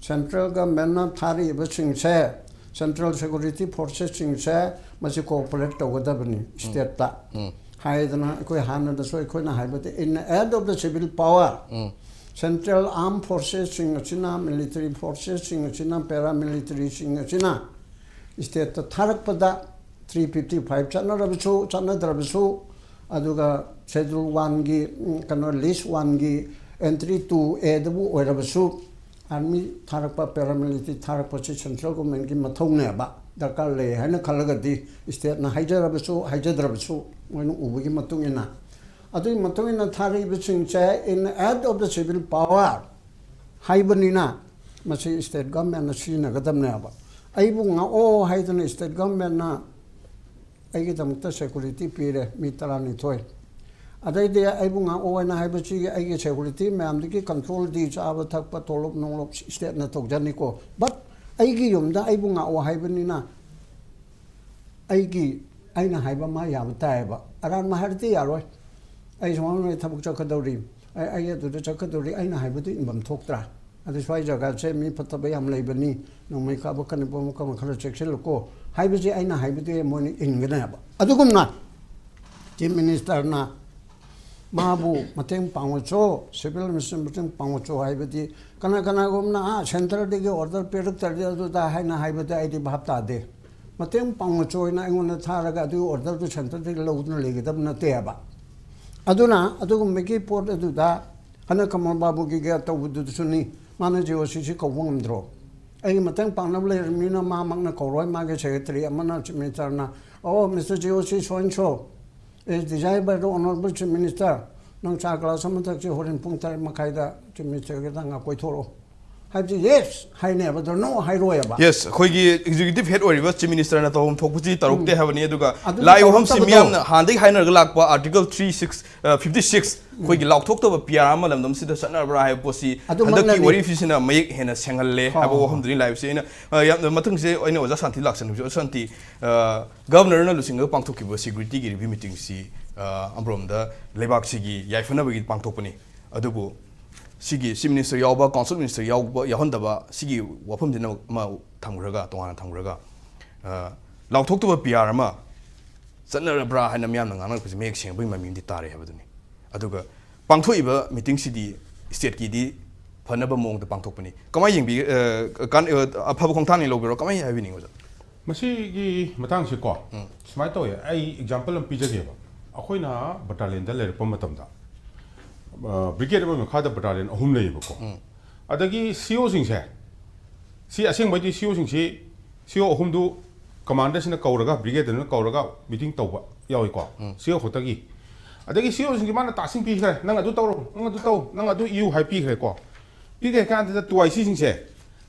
ꯁꯦꯟꯇ꯭ꯔꯦꯜ ꯒꯚꯔꯟꯃꯦꯟꯠꯅ ꯊꯥꯔꯛꯏꯕꯁꯤꯡꯁꯦ, ꯁꯦꯟꯇ꯭ꯔꯦꯜ ꯁꯦꯀ꯭ꯌꯨꯔꯤꯇꯤ ꯐꯣꯔꯁꯦꯁꯁꯤꯡꯁꯦ ꯃꯁꯤ ꯀꯣꯑꯣꯄꯔꯦꯠ ꯇꯧꯒꯗꯕꯅꯤ ꯁ꯭ꯇꯦꯠꯇ ꯎꯝ. ꯍꯥꯏꯗꯅ ꯑꯩꯈꯣꯏ ꯍꯥꯟꯅꯗꯁꯨ ꯑꯩꯈꯣꯏꯅ ꯍꯥꯏꯕꯗꯤ, in aid of the civil power, um. Central arm ꯐꯣꯔꯁꯦꯁꯁꯤꯡ ꯑꯁꯤꯅ, ꯃꯤꯂꯤꯇꯔꯤ ꯐꯣꯔꯁꯦꯁꯁꯤꯡ ꯑꯁꯤꯅ, ꯄꯦꯔꯥꯃꯤꯂꯤꯇꯔꯤꯁꯤꯡ ꯑꯁꯤꯅ ꯁ꯭ꯇꯦꯠꯇ ꯊꯥꯔꯛꯄꯗ ꯊ꯭ꯔꯤ ꯐꯤꯐꯇꯤ ꯐꯥꯏꯚ ꯆꯠꯅꯔꯕꯁꯨ, ꯆꯠꯅꯗ꯭ꯔꯕꯁꯨ, ꯑꯗꯨꯒ ꯁꯦꯗꯨꯜ ꯋꯥꯟꯒꯤ, ꯎꯝ, ꯀꯩꯅꯣ, ꯂꯤꯁ ꯋꯥꯟꯒꯤ ꯑꯦꯟꯇ꯭ꯔꯤ ꯇꯨ ꯑꯦꯗꯕꯨ ꯑꯣꯏꯔꯕꯁꯨ, ꯑꯥꯔꯃꯤ ꯊꯥꯔꯛꯄ, ꯄꯦꯔꯥꯃꯤꯂꯤꯇꯔꯤ ꯊꯥꯔꯛꯄꯁꯤ ꯁꯦꯟꯇ꯭ꯔꯦꯜ ꯒꯣꯔꯃꯦꯟꯒꯤ ꯃꯊꯧꯅꯦꯕ꯫ ꯗꯔꯀꯥꯔ ꯂꯩ ꯍꯥꯏꯅ ꯈꯜꯂꯒꯗꯤ ꯁ꯭ꯇꯦꯠꯅ ꯍꯥꯏꯖꯔꯕꯁꯨ, ꯍꯥꯏꯖꯗ꯭ꯔꯕꯁꯨ, ꯃꯣꯏꯅ ꯎꯕꯒꯤ ꯃꯇꯨꯡ ꯏꯟꯅ, ꯑꯗꯨꯒꯤ ꯃꯇꯨꯡ ꯏꯟꯅ ꯊꯥꯔꯛꯏꯕꯁꯤꯡꯁꯦ in aid of the civil power ꯍꯥꯏꯕꯅꯤꯅ ꯃꯁꯤ ꯁ꯭ꯇꯦꯠ ꯒꯣꯔꯃꯦꯟꯠꯅ ꯁꯤꯖꯤꯟꯅꯒꯗꯕꯅꯦꯕ꯫ ꯑꯩꯕꯨ ꯉꯥꯛꯑꯣ ꯍꯥꯏꯗꯅ ꯁ꯭ꯇꯦꯠ ꯒꯣꯔꯃꯦꯟꯠꯅ ꯑꯩꯒꯤꯗꯃꯛꯇ ꯁꯦꯀ꯭ꯌꯨꯔꯤꯇꯤ ꯄꯤꯔꯦ ꯃꯤ ꯇꯔꯥꯅꯤꯊꯣꯏ꯫ ꯑꯗꯩꯗꯤ ꯑꯩꯕꯨ ꯉꯥꯛꯑꯣ ꯍꯥꯏꯅ ꯍꯥꯏꯕꯁꯤꯒꯤ ꯑꯩꯒꯤ ꯁꯦꯀ꯭ꯌꯨꯔꯤꯇꯤ ꯃꯌꯥꯝꯗꯒꯤ ꯀꯟꯇ꯭ꯔꯣꯜꯗꯤ ꯆꯥꯕ ꯊꯛꯄ ꯇꯣꯂꯣꯞ ꯅꯣꯡꯂꯣꯞ ꯁ꯭ꯇꯦꯠꯅ ꯇꯧꯖꯅꯤꯀꯣ꯫ But ꯑꯩꯒꯤ ꯌꯨꯝꯗ ꯑꯩꯕꯨ ꯉꯥꯛꯑꯣ ꯍꯥꯏꯕꯅꯤꯅ ꯑꯩꯒꯤ, ꯑꯩꯅ ꯍꯥꯏꯕ ꯃꯥ ꯌꯥꯕ ꯇꯥꯏꯌꯦꯕ꯫ ꯑꯔꯥꯟꯕ ꯍꯥꯏꯔꯗꯤ ꯌꯥꯔꯣꯏ꯫ ꯑꯩ ꯁꯨꯃꯥꯏꯅ ꯊꯕꯛ ꯆꯠꯀꯗꯧꯔꯤ, ꯑꯩ, ꯑꯩ ꯑꯗꯨꯗ ꯆꯠꯀꯗꯧꯔꯤ, ꯑꯩꯅ ꯍꯥꯏꯕꯗꯨ ꯏꯟꯐꯝ ꯊꯣꯛꯇ꯭ꯔꯥ? ꯑꯗꯨ ꯁ꯭ꯋꯥꯏ ꯖꯒꯥꯁꯦ ꯃꯤ ꯐꯠꯇꯕ ꯌꯥꯝ ꯂꯩꯕꯅꯤ, ꯅꯣꯡꯃꯩ ꯀꯥꯞꯄꯛꯀꯅꯤ, ꯄꯣꯃꯛꯀꯅꯤ, ꯈꯔ ꯆꯦꯛꯁꯤꯜꯂꯨꯀꯣ ꯍꯥꯏꯕꯁꯦ ꯑꯩꯅ ꯍꯥꯏꯕꯗꯤ ꯃꯣꯏꯅ ꯏꯟꯒꯅꯦꯕ꯫ ꯑꯗꯨꯒꯨꯝꯅ ꯆꯤꯐ ꯃꯤꯅꯤꯁꯇꯔꯅ ꯃꯥꯕꯨ ꯃꯇꯦꯡ ꯄꯥꯡꯉꯨꯆꯣ, ꯁꯤꯚꯤꯜ ꯃꯤꯅꯤꯁꯇꯔ ꯃꯇꯦꯡ ꯄꯥꯡꯉꯨꯆꯣ ꯍꯥꯏꯕꯗꯤ ꯀꯅꯥ ꯀꯅꯥꯒꯨꯝꯅ, "ꯑꯥ, ꯁꯦꯟꯇꯔꯗꯒꯤ ꯑꯣꯔꯗꯔ ꯄꯤꯔꯛꯇ꯭ꯔꯗꯤ ꯑꯗꯨꯗ" ꯍꯥꯏꯅ ꯍꯥꯏꯕꯗꯤ ꯑꯩꯗꯤ ꯚꯥꯞ ꯇꯥꯗꯦ꯫ ꯃꯇꯦꯡ ꯄꯥꯡꯉꯨꯆꯣ ꯍꯥꯏꯅ ꯑꯩꯉꯣꯟꯗ ꯊꯥꯔꯒ ꯑꯗꯨꯒꯤ ꯑꯣꯔꯗꯔꯗꯨ ꯁꯦꯟꯇꯔꯗꯒꯤ ꯂꯧꯗꯨꯅ ꯂꯩꯒꯗꯕ ꯅꯠꯇꯦꯕ꯫ ꯑꯗꯨꯅ ꯑꯗꯨꯒꯨꯝꯕꯒꯤ ꯄꯣꯠ ꯑꯗꯨꯗ ꯍꯟꯗꯛ ꯀꯃꯜ ꯕꯥꯕꯨꯒꯤꯒ ꯇꯧꯕꯗꯨꯗꯁꯨꯅꯤ, ꯃꯥꯅ ꯖꯤ ꯑꯣ ꯁꯤꯁꯤ ꯀꯧꯕ ꯉꯝꯗ꯭ꯔꯣ? ꯑꯩꯒꯤ ꯃꯇꯦꯡ ꯄꯥꯡꯅꯕ ꯂꯩꯔꯕꯅꯤꯅ ꯃꯥꯃꯛꯅ ꯀꯧꯔꯣꯏ, ꯃꯥꯒꯤ ꯁꯦꯀ꯭ꯔꯦꯇꯔꯤ ꯑꯃꯅ ꯆꯤꯐ ꯃꯤꯅꯤꯁꯇꯔꯅ, "ꯑꯣ, Mister G O C so and so is desired by the honorable chief minister, ꯅꯪ ꯆꯥ ꯒ꯭ꯂꯥꯁ ꯑꯃ ꯊꯛꯁꯤ, ꯍꯣꯔꯦꯟ ꯄꯨꯡ ꯇꯔꯦꯠ ꯃꯈꯥꯏꯗ ꯆꯤꯐ ꯃꯤꯅꯤꯁꯇꯔꯒꯤ ꯉꯥꯛ ꯀꯣꯏꯊꯣꯔꯛꯑꯣ" ꯍꯥꯏꯕꯗꯤ ꯌꯦꯁ ꯍꯥꯏꯅꯦꯕ, ꯑꯗꯣ ꯅꯣ ꯍꯥꯏꯔꯣꯏꯕ꯫ ꯌꯦꯁ, ꯑꯩꯈꯣꯏꯒꯤ ꯑꯦꯛꯖꯤꯀ꯭ꯌꯨꯇꯤꯚ ꯍꯦꯗ ꯑꯣꯏꯔꯤꯕ ꯆꯤꯐ ꯃꯤꯅꯤꯁꯇꯔꯅ ꯇꯧꯐꯝ ꯊꯣꯛꯄꯁꯤ ꯇꯧꯔꯛꯇꯦ ꯍꯥꯏꯕꯅꯤ꯫ ꯑꯗꯨꯒ ꯑꯗꯨ ꯂꯥꯛꯏꯕ ꯋꯥꯐꯝꯁꯤ ꯇꯧꯔꯛꯇꯕꯗꯣ꯫ ꯃꯤꯌꯥꯝꯅ ꯍꯥꯟꯅꯗꯒꯤ ꯍꯥꯏꯅꯔꯒ ꯂꯥꯛꯄ article three six fifty six, ꯑꯩꯈꯣꯒꯤ ꯂꯥꯎꯊꯣꯛꯇꯕ ꯄꯤ ꯑꯥꯔ ꯑꯃ ꯂꯝꯗꯝꯁꯤꯗ ꯆꯠꯅꯕ꯭ꯔꯥ ꯍꯥꯏꯕ ꯄꯣꯠꯁꯤ ꯍꯟꯗꯛꯀꯤ ꯑꯗꯨꯃꯛꯅꯅꯤ꯫ ꯋꯥꯔꯤꯁꯤꯅ ꯃꯌꯦꯛ ꯍꯦꯟꯅ ꯁꯦꯡꯍꯜꯂꯦ ꯍꯣꯏ, ꯍꯥꯏꯕ ꯍꯣꯏ, ꯋꯥꯐꯝꯗꯨꯅꯤ ꯂꯥꯛꯏꯕꯁꯤ꯫ ꯑꯩꯅ ꯑ, ꯌꯥꯝꯅ ꯃꯊꯪꯁꯦ ꯑꯩꯅ ꯑꯣꯖꯥ ꯁꯥꯟꯇꯤ ꯂꯥꯛꯆꯅꯤꯡꯕꯁꯦ꯫ ꯑꯣꯖꯥ ꯁꯥꯟꯇꯤ, ꯒꯚꯔꯅꯔꯅ ꯂꯨꯆꯤꯡꯉꯒ ꯄꯥꯡꯊꯣꯛꯈꯤꯕ ꯁꯦꯀ꯭ꯌꯨꯔꯤꯇꯤꯒꯤ ꯔꯤꯚ꯭ꯌꯨ ꯃꯤꯇꯤꯡꯁꯤ, ꯑ, ꯑꯃꯔꯣꯝꯗ ꯂꯩꯕꯥꯛꯁꯤꯒꯤ ꯌꯥꯏꯐꯅꯕꯒꯤ ꯄꯥꯡꯊꯣꯛꯄꯅꯤ꯫ ꯑꯗꯨꯕꯨ ꯁꯤꯒꯤ ꯆꯤꯐ ꯃꯤꯅꯤꯁꯇꯔ ꯌꯥꯎꯕ, ꯀꯥꯎꯟꯁꯤꯜ ꯃꯤꯅꯤꯁꯇꯔ ꯌꯥꯎꯕ, ꯌꯥꯎꯍꯟꯗꯕ ꯁꯤꯒꯤ ꯋꯥꯐꯝꯁꯤꯅ ꯑꯃ ꯊꯝꯈ꯭ꯔꯒ, ꯇꯣꯉꯥꯟꯅ ꯊꯝꯈ꯭ꯔꯒ, ꯑ, ꯂꯥꯎꯊꯣꯛꯇꯕ ꯄꯤ ꯑꯥꯔ ꯑꯃ ꯆꯠꯅꯔꯕ꯭ꯔꯥ ꯍꯥꯏꯅ ꯃꯤꯌꯥꯝꯅ ꯉꯥꯡꯅꯔꯛꯄꯁꯤ ꯃꯌꯦꯛ ꯁꯦꯡꯕꯒꯤ ꯃꯃꯤ ꯑꯃꯗꯤ ꯇꯥꯔꯦ ꯍꯥꯏꯕꯗꯨꯅꯤ꯫ ꯑꯗꯨꯒ ꯄꯥꯡꯊꯣꯛꯏꯕ ꯃꯤꯇꯤꯡꯁꯤꯗꯤ ꯁ꯭ꯇꯦꯠꯀꯤꯗꯤ ꯐꯅꯕ ꯃꯑꯣꯡꯗ ꯄꯥꯡꯊꯣꯛꯄꯅꯤ꯫ ꯀꯃꯥꯏꯅ ꯌꯦꯡꯕꯤ-, ꯑ, ꯀꯥꯟ-, ꯑ, ꯑꯐꯕ ꯈꯣꯡꯊꯥꯡꯅꯤ ꯂꯧꯕꯤꯔꯣ? ꯀꯃꯥꯏꯅ ꯍꯥꯏꯕꯤꯅꯤꯡꯕ, ꯑꯣꯖꯥ? ꯃꯁꯤꯒꯤ ꯃꯇꯥꯡꯁꯤꯀꯣ, ꯁꯨꯃꯥꯏꯅ ꯇꯧꯋꯦ, ꯑꯩ ꯑꯦꯛꯖꯥꯝꯄꯜ ꯑꯃ ꯄꯤꯖꯒꯦꯕ꯫ ꯑꯩꯈꯣꯏꯅ ꯕꯇꯥꯂꯤꯌꯟꯗ ꯂꯩꯔꯛꯄ ꯃꯇꯝꯗ, ꯑ, ꯕ꯭ꯔꯤꯒꯦꯗ ꯑꯃꯒꯤ ꯃꯈꯥꯗ ꯕꯇꯥꯂꯤꯌꯟ ꯑꯍꯨꯝ ꯂꯩꯌꯦꯕꯀꯣ꯫ ꯑꯗꯒꯤ ꯁꯤ ꯑꯣꯁꯤꯡꯁꯦ, ꯁꯤ ꯑꯁꯦꯡꯕꯩꯗꯤ ꯁꯤ ꯑꯣꯁꯤꯡꯁꯤ, ꯁꯤ ꯑꯣ ꯑꯍꯨꯝꯗꯨ ꯀꯃꯥꯟꯗꯔꯁꯤꯅ ꯀꯧꯔꯒ, ꯕ꯭ꯔꯤꯒꯦꯗꯔꯅ ꯀꯧꯔꯒ ꯃꯤꯇꯤꯡ ꯇꯧꯕ ꯌꯥꯎꯏꯀꯣ, ꯁꯤ ꯑꯣ ꯈꯛꯇꯒꯤ꯫ ꯑꯗꯒꯤ ꯁꯤ ꯑꯣꯁꯤꯡꯁꯤ ꯃꯥꯅ ꯇꯥꯁꯤꯡ ꯄꯤꯈ꯭ꯔꯦ, "ꯅꯪ ꯑꯗꯨ ꯇꯧꯔꯣ, ꯅꯪ ꯑꯗꯨ ꯇꯧ, ꯅꯪ ꯑꯗꯨ ꯏꯌꯨ" ꯍꯥꯏ ꯄꯤꯈ꯭ꯔꯦꯀꯣ꯫ ꯄꯤꯈ꯭ꯔ ꯀꯥꯟꯗꯨꯗ ꯇꯨ ꯑꯥꯏ ꯁꯤꯁꯤꯡꯁꯦ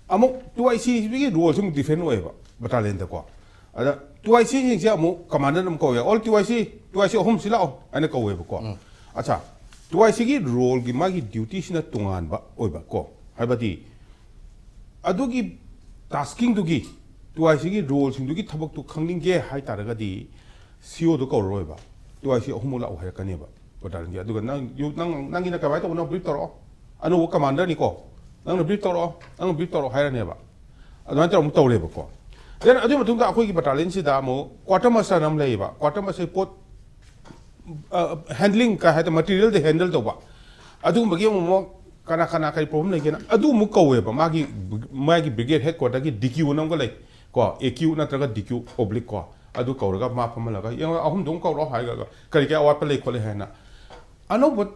ꯑꯃꯨꯛ, ꯇꯨ ꯑꯥꯏ ꯁꯤꯒꯤ ꯔꯣꯜꯁꯤ ꯑꯃꯨꯛ ꯗꯤꯐ꯭ꯔꯦꯟ ꯑꯣꯏꯌꯦꯕ ꯕꯇꯥꯂꯤꯌꯟꯗꯀꯣ꯫ ꯑꯗ ꯇꯨ ꯑꯥꯏ ꯁꯤꯁꯤꯡꯁꯦ ꯑꯃꯨꯛ ꯀꯃꯥꯟꯗꯔꯅ ꯑꯃꯨꯛ ꯀꯧꯋꯦ, "all two I C, two I C ꯑꯍꯨꯝꯁꯤ ꯂꯥꯛꯑꯣ" ꯍꯥꯏꯅ ꯀꯧꯋꯦꯕꯀꯣ꯫ ꯑꯠꯆꯥ, ꯇꯨ ꯑꯥꯏ ꯁꯤꯒꯤ ꯔꯣꯜꯒꯤ ꯃꯥꯒꯤ ꯗ꯭ꯌꯨꯇꯤꯁꯤꯅ ꯇꯣꯉꯥꯟꯕ ꯑꯣꯏꯕ ꯀꯣ, ꯍꯥꯏꯕꯗꯤ ꯑꯗꯨꯒꯤ ꯇꯥꯁꯀꯤꯡꯗꯨꯒꯤ, ꯇꯨ ꯑꯥꯏ ꯁꯤꯒꯤ ꯔꯣꯜꯁꯤꯡꯗꯨꯒꯤ ꯊꯕꯛꯇꯨ ꯈꯪꯅꯤꯡꯒꯦ ꯍꯥꯏ ꯇꯥꯔꯒꯗꯤ ꯁꯤ ꯑꯣꯗꯣ ꯀꯧꯔꯔꯣꯏꯕ, ꯇꯨ ꯑꯥꯏ ꯁꯤ ꯑꯍꯨꯝꯃꯛ ꯂꯥꯛꯑꯣ ꯍꯥꯏꯔꯛꯀꯅꯦꯕ ꯕꯇꯥꯂꯤꯌꯟꯒꯤ꯫ ꯑꯗꯨꯒ ꯅꯪ, ꯌꯨ-, ꯅꯪ, ꯅꯪꯒꯤꯅ ꯀꯃꯥꯏꯅ ꯇꯧꯕꯅꯣ ꯕ꯭ꯔꯤꯐ ꯇꯧꯔꯛꯑꯣ, ꯑꯅꯧꯕ ꯀꯃꯥꯟꯗꯔꯅꯤꯀꯣ, "ꯅꯪꯅ ꯕ꯭ꯔꯤꯐ ꯇꯧꯔꯛꯑꯣ, ꯅꯪꯅ ꯕ꯭ꯔꯤꯐ ꯇꯧꯔꯛꯑꯣ" ꯍꯥꯏꯔꯅꯦꯕ꯫ ꯑꯗꯨꯃꯥꯏꯅ ꯇꯧꯔꯒ ꯑꯃꯨꯛ ꯇꯧꯔꯦꯕꯀꯣ꯫ ꯗꯦꯟ ꯑꯗꯨꯒꯤ ꯃꯇꯨꯡꯗ ꯑꯩꯈꯣꯏꯒꯤ ꯕꯇꯥꯂꯤꯌꯟꯁꯤꯗ ꯑꯃꯨꯛ ꯀ꯭ꯋꯥꯔꯇꯔ ꯃꯥꯁꯇꯔ ꯑꯃ ꯂꯩꯌꯦꯕ꯫ ꯀ꯭ꯋꯥꯔꯇꯔ ꯃꯥꯁꯇꯔ ꯄꯣꯠ, ꯑ, ꯍꯦꯟꯗꯂꯤꯡ ꯀꯩ ꯍꯥꯏꯇꯥꯔꯦ, ꯃꯇꯤꯔꯤꯌꯦꯜꯗ ꯍꯦꯟꯗꯜ ꯇꯧꯕ, ꯑꯗꯨꯒꯨꯝꯕꯒꯤ ꯑꯃꯨꯛ, ꯑꯃꯨꯛ ꯀꯅꯥ ꯀꯅꯥ ꯀꯔꯤ ꯄ꯭ꯔꯣꯕ꯭ꯂꯦꯝ ꯂꯩꯒꯦꯅ ꯑꯗꯨ ꯑꯃꯨꯛ ꯀꯧꯋꯦꯕ꯫ ꯃꯥꯒꯤ, ꯃꯥꯒꯤ ꯕ꯭ꯔꯤꯒꯦꯗ ꯍꯦꯗ ꯀ꯭ꯋꯥꯔꯇꯔꯒꯤ ꯗꯤ ꯀ꯭ꯌꯨ ꯑꯅ ꯑꯃꯒ ꯂꯩ ꯀꯣ, ꯑꯦ ꯀ꯭ꯌꯨ ꯅꯠꯇ꯭ꯔꯒ ꯗꯤ ꯀ꯭ꯌꯨ ꯑꯣꯕ꯭ꯂꯤꯛ ꯀꯣ, ꯑꯗꯨ ꯀꯧꯔꯒ ꯃꯥ ꯐꯝꯍꯜꯂꯒ, "ꯌꯦꯡꯉꯣ, ꯑꯍꯨꯝꯗꯣ ꯑꯃꯨꯛ ꯀꯧꯔꯣ" ꯍꯥꯏꯔꯒ, "ꯀꯔꯤ ꯀꯔꯤ ꯑꯋꯥꯠꯄ ꯂꯩ ꯈꯣꯠꯂꯤ?" ꯍꯥꯏꯅ꯫ ꯑꯅꯧꯕ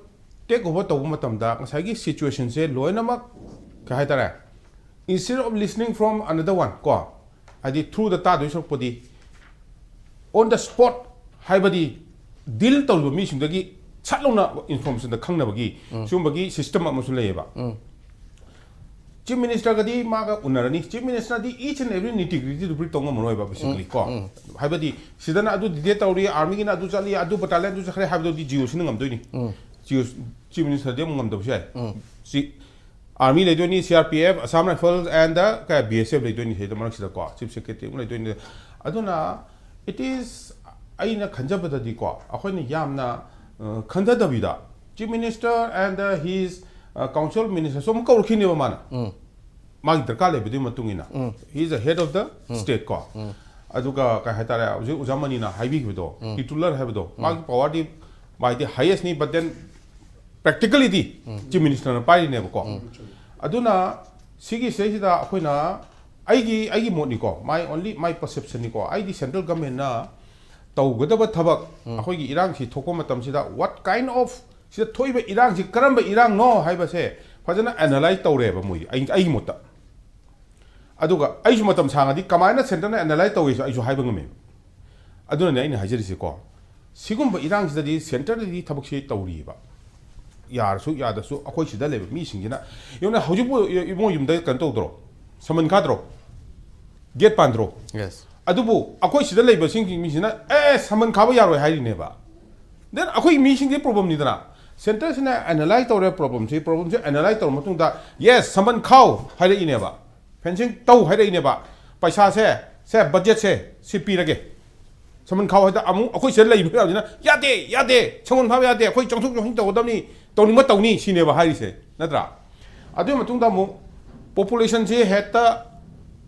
ꯇꯦꯛ ꯑꯣꯚꯔ ꯇꯧꯕ ꯃꯇꯝꯗ ꯉꯁꯥꯏꯒꯤ ꯁꯤꯆꯨꯋꯦꯁꯟꯁꯦ ꯂꯣꯏꯅꯃꯛ, ꯀꯩ ꯍꯥꯏꯇꯥꯔꯦ, instead of listening from another one ꯀꯣ, ꯍꯥꯏꯗꯤ ꯊ꯭ꯔꯨꯗ ꯇꯥꯗꯣꯏ ꯁꯔꯨꯛꯄꯨꯗꯤ, on the spot, ꯍꯥꯏꯕꯗꯤ ꯗꯤꯜ ꯇꯧꯔꯤꯕ ꯃꯤꯁꯤꯡꯗꯒꯤ ꯁꯠ ꯂꯥꯎꯅ ꯏꯟꯐꯣꯔꯃꯦꯁꯟꯗ ꯈꯪꯅꯕꯒꯤ ꯁꯤꯒꯨꯝꯕꯒꯤ ꯁꯤꯁꯇꯝ ꯑꯃꯁꯨ ꯂꯩꯌꯦꯕ꯫ Chief Minister ꯒꯗꯤ ꯃꯥꯒ ꯎꯅꯔꯅꯤ꯫ Chief Minister D each and every nitty gritty do brief ꯇꯧ ꯉꯝꯃꯔꯣꯏꯕ basically ꯀꯣ꯫ ꯍꯥꯏꯕꯗꯤ ꯁꯤꯗꯅ ꯑꯗꯨ detail ꯇꯧꯔꯤ, army ꯒꯤꯅ ꯑꯗꯨ ꯆꯠꯂꯤ, ꯑꯗꯨ battalion ꯗꯨ ꯆꯠꯈ꯭ꯔꯦ ꯍꯥꯏꯕꯗꯨꯗꯤ G O C ꯅ ꯉꯝꯗꯣꯏꯅꯤ꯫ G O C, Chief Minister ꯗꯤ ꯑꯃꯨꯛ ꯉꯝꯗꯕꯁꯨ ꯌꯥꯏ꯫ ꯁꯤ army ꯂꯩꯗꯣꯏꯅꯤ, C R P F, Assam Rifles and the ꯀꯩ B S F ꯂꯩꯗꯣꯏꯅꯤ ꯁꯤꯗ ꯃꯔꯛꯁꯤꯗꯀꯣ, chief secretary ꯑꯃꯨꯛ ꯂꯩꯗꯣꯏꯅꯤ꯫ ꯑꯗꯨꯅ it is, ꯑꯩꯅ ꯈꯟꯖꯕꯗꯗꯤꯀꯣ, ꯑꯩꯈꯣꯏꯅ ꯌꯥꯝꯅ ꯑ, ꯈꯟꯊꯗꯕꯤꯗ Chief Minister and the, his, ꯑ, council minister ꯁꯨ ꯑꯃꯨꯛ ꯀꯧꯔꯛꯈꯤꯅꯦꯕ ꯃꯥꯅ꯫ ꯃꯥꯒꯤ ꯗꯔꯀꯥꯔ ꯂꯩꯕꯗꯨꯒꯤ ꯃꯇꯨꯡ ꯏꯟꯅ꯫ He is the head of the state ꯀꯣ꯫ ꯑꯗꯨꯒ ꯀꯩ ꯍꯥꯏꯇꯥꯔꯦ, ꯍꯧꯖꯤꯛ ꯑꯣꯖꯥ ꯃꯅꯤꯅ ꯍꯥꯏꯕꯤꯈꯤꯕꯗꯣ, titular ꯍꯥꯏꯕꯗꯣ, ꯃꯥꯒꯤ power ꯗꯤ ꯃꯥꯏꯗꯤ highest ꯅꯤ, but then practically D Chief Minister ꯅ ꯄꯥꯏꯔꯤꯅꯦꯕꯀꯣ꯫ ꯑꯗꯨꯅ ꯁꯤꯒꯤ ꯁꯤꯗꯩꯁꯤꯗ ꯑꯩꯈꯣꯏꯅ, ꯑꯩꯒꯤ, ꯑꯩꯒꯤ ꯃꯣꯠꯅꯤꯀꯣ, my only, my perception ꯅꯤꯀꯣ, ꯑꯩꯗꯤ central government ꯅ ꯇꯧꯒꯗꯕ ꯊꯕꯛ, ꯑꯩꯈꯣꯏꯒꯤ ꯏꯔꯥꯡꯁꯤ ꯊꯣꯛꯄ ꯃꯇꯝꯁꯤꯗ what kind of, ꯁꯤꯗ ꯊꯣꯛꯏꯕ ꯏꯔꯥꯡꯁꯤ ꯀꯔꯝꯕ ꯏꯔꯥꯡꯅꯣ ꯍꯥꯏꯕꯁꯦ ꯐꯖꯅ analyze ꯇꯧꯔꯦꯕ ꯃꯣꯏꯗꯤ, ꯑꯩ, ꯑꯩꯒꯤ ꯃꯣꯠꯇ꯫ ꯑꯗꯨꯒ ꯑꯩꯁꯨ ꯃꯇꯝ ꯁꯥꯡꯉꯗꯤ ꯀꯃꯥꯏꯅ centre ꯅ analyze ꯇꯧꯋꯦꯁꯨ ꯑꯩꯁꯨ ꯍꯥꯏꯕ ꯉꯝꯃꯦꯕ꯫ ꯑꯗꯨꯅꯅꯦ ꯑꯩꯅ ꯍꯥꯏꯖꯔꯤꯁꯦꯀꯣ, ꯁꯤꯒꯨꯝꯕ ꯏꯔꯥꯡꯁꯤꯗꯗꯤ centre ꯗꯗꯤ ꯊꯕꯛꯁꯦ ꯇꯧꯔꯤꯕ꯫ ꯌꯥꯔꯁꯨ ꯌꯥꯗ꯭ꯔꯁꯨ ꯑꯩꯈꯣꯏ ꯁꯤꯗ ꯂꯩꯕ ꯃꯤꯁꯤꯡꯁꯤꯅ, ꯌꯦꯡꯉꯨꯅꯦ, ꯍꯧꯖꯤꯛꯄꯨ ꯏꯕꯨꯡꯉꯣ ꯌꯨꯝꯗ ꯀꯩꯅꯣ ꯇꯧꯗ꯭ꯔꯣ? ꯁꯃꯟ ꯈꯥꯗ꯭ꯔꯣ? Gate ꯄꯥꯟꯗ꯭ꯔꯣ? Yes. ꯑꯗꯨꯕꯨ ꯑꯩꯈꯣꯏ ꯁꯤꯗ ꯂꯩꯕꯁꯤꯡꯒꯤ ꯃꯤꯁꯤꯅ, "ꯑꯦ, ꯁꯃꯟ ꯈꯥꯕ ꯌꯥꯔꯣꯏ" ꯍꯥꯏꯔꯤꯅꯦꯕ꯫ Then ꯑꯩꯈꯣꯏ ꯃꯤꯁꯤꯡꯒꯤ problem ꯅꯤꯗꯅ꯫ Centre ꯁꯤꯅ analyze ꯇꯧꯔꯦ problem ꯁꯤ, problem ꯁꯤ analyze ꯇꯧꯔ ꯃꯇꯨꯡꯗ, "Yes, ꯁꯃꯟ ꯈꯥꯎ" ꯍꯥꯏꯔꯛꯏꯅꯦꯕ꯫ Fencing ꯇꯧ ꯍꯥꯏꯔꯛꯏꯅꯦꯕ꯫ ꯄꯩꯁꯥꯁꯦ, ꯁꯦ, budget ꯁꯦ ꯁꯤ ꯄꯤꯔꯒꯦ꯫ ꯁꯃꯟ ꯈꯥꯎ ꯍꯥꯏꯗ ꯑꯃꯨꯛ ꯑꯩꯈꯣꯏ ꯁꯤꯗ ꯂꯩꯕ ꯃꯌꯥꯝꯁꯤꯅ, "ꯌꯥꯗꯦ, ꯌꯥꯗꯦ, ꯁꯃꯟ ꯈꯥꯎ ꯌꯥꯗꯦ, ꯑꯩꯈꯣꯏ ꯆꯪꯊꯣꯛ ꯆꯪꯁꯤꯟ ꯇꯧꯒꯗꯕꯅꯤ, ꯇꯧꯅꯤꯡꯕ ꯇꯧꯅꯤ" ꯁꯤꯅꯦꯕ ꯍꯥꯏꯔꯤꯁꯦ, ꯅꯠꯇ꯭ꯔꯥ? ꯑꯗꯨꯒꯤ ꯃꯇꯨꯡꯗ ꯑꯃꯨꯛ population ꯁꯦ ꯍꯦꯛꯇ